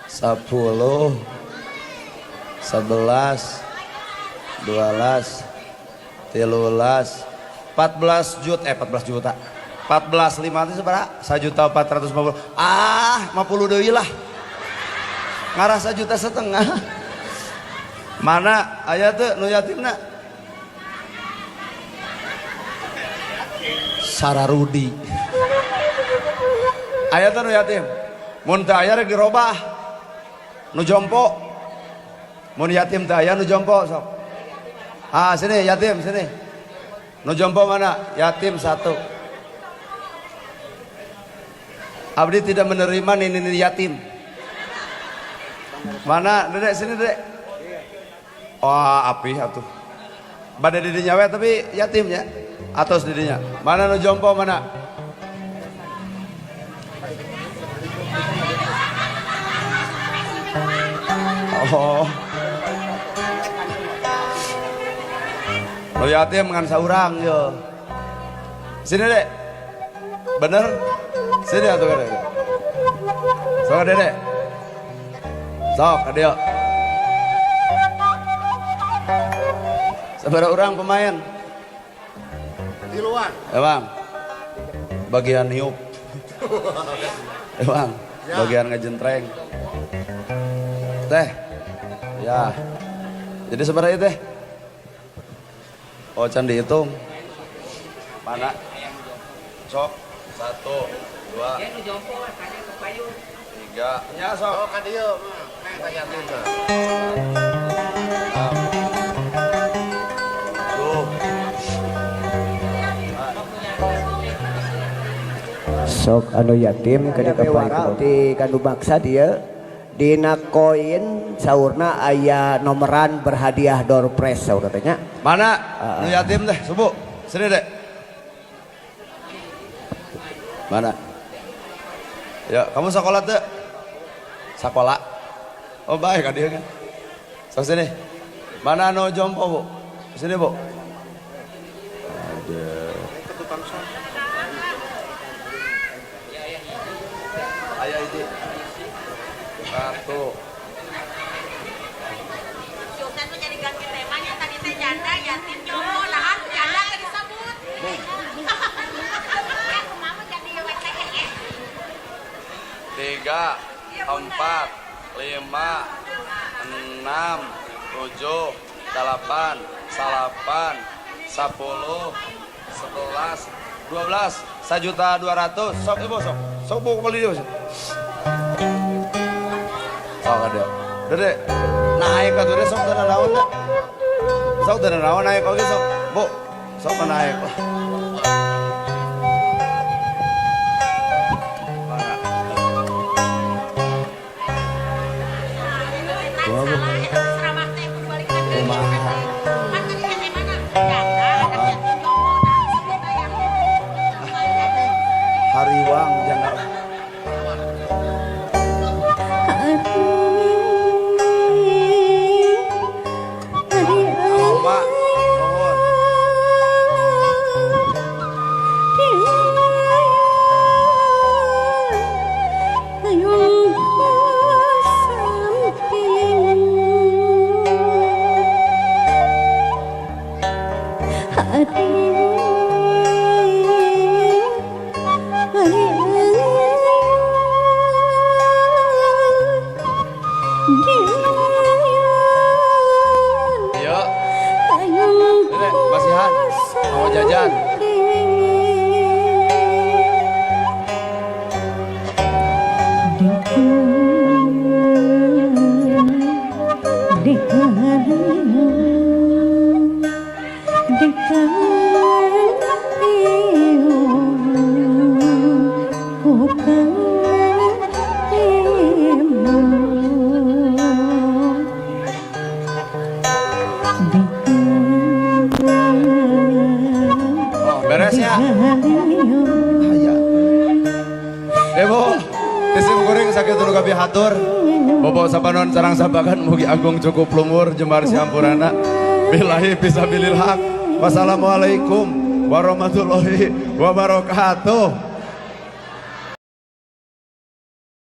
10, 11, 12, 13, 14 juta, 14 juta. 14 lima itu seberapa? 1.450.000. Ah, 50 deui lah. Ngarah 1,5 juta. Mana aya teu nu yatimna? Sararudi. Aya teu nu yatim? Mun teu aya rek dirobah. Nu jompo. Mun yatim teu aya nu jompo sok. Ah, sini yatim sini. Nu jompo mana? Yatim 1. Abdi tidak menerima nini yatim. Mana dedek sini dedek? Oh, api atuh. Bade didinya we tapi yatimnya. Atos didinya. Mana nu jompo mana? Oh. Nu yatim ngan saurang yo. Sini dek. Bener? Sini atuh dek. Sok dedek. Sok ka dieu. Sabaraha urang pemain? Tiluan. Emang. Bagian niup. Emang. Bagian ngejentreng. Teh. Ya. Jadi sabaraha ieu teh? Oh, can dihitung. Mana? Sok. 1, 2, 3. Ya, sok. Oh, ka dieu mah. Meh tanya yatim mah. 6, 7. Sok anu yatim ke di di kanu baksa dia dina koin saurna aya nomoran berhadiah door prize saur katanya. Mana? Nu yatim teh, subuh. Sini dek. Mana? Ya, kamu sekolah tuh? Sekolah. Oh, baik kan dia kan. Sok sini. Mana nu jompo, Bu? Sini, Bu. Ada. Ayah ini. 1. Sultan mah jadi ganti temanya tadi teh janda yatim jompo lah janda teh disebut. Ya kumaha jadi wek teh. 3, 4, 5, 6, 7, 8, 9, 10, 11, 12, 1.200.000. Sok ibu sok. Sok bu kembali dia sok. Sok ada. Dede naik atuh deh sok teu naon da. Sok teu naon naik oge sok. Bu, sok naik lah. Hariwang jangan. Allahumma nuhun. Masihan. Mau jajan. Oh, beres ya. Aya. Ibu, isim kuring sakit nu kapihatur. Bobo sapanon sarang sabagan mugi agung cukup lumur jembar siampurana. Billahi fisabilil haq. Wassalamualaikum warahmatullahi wabarakatuh.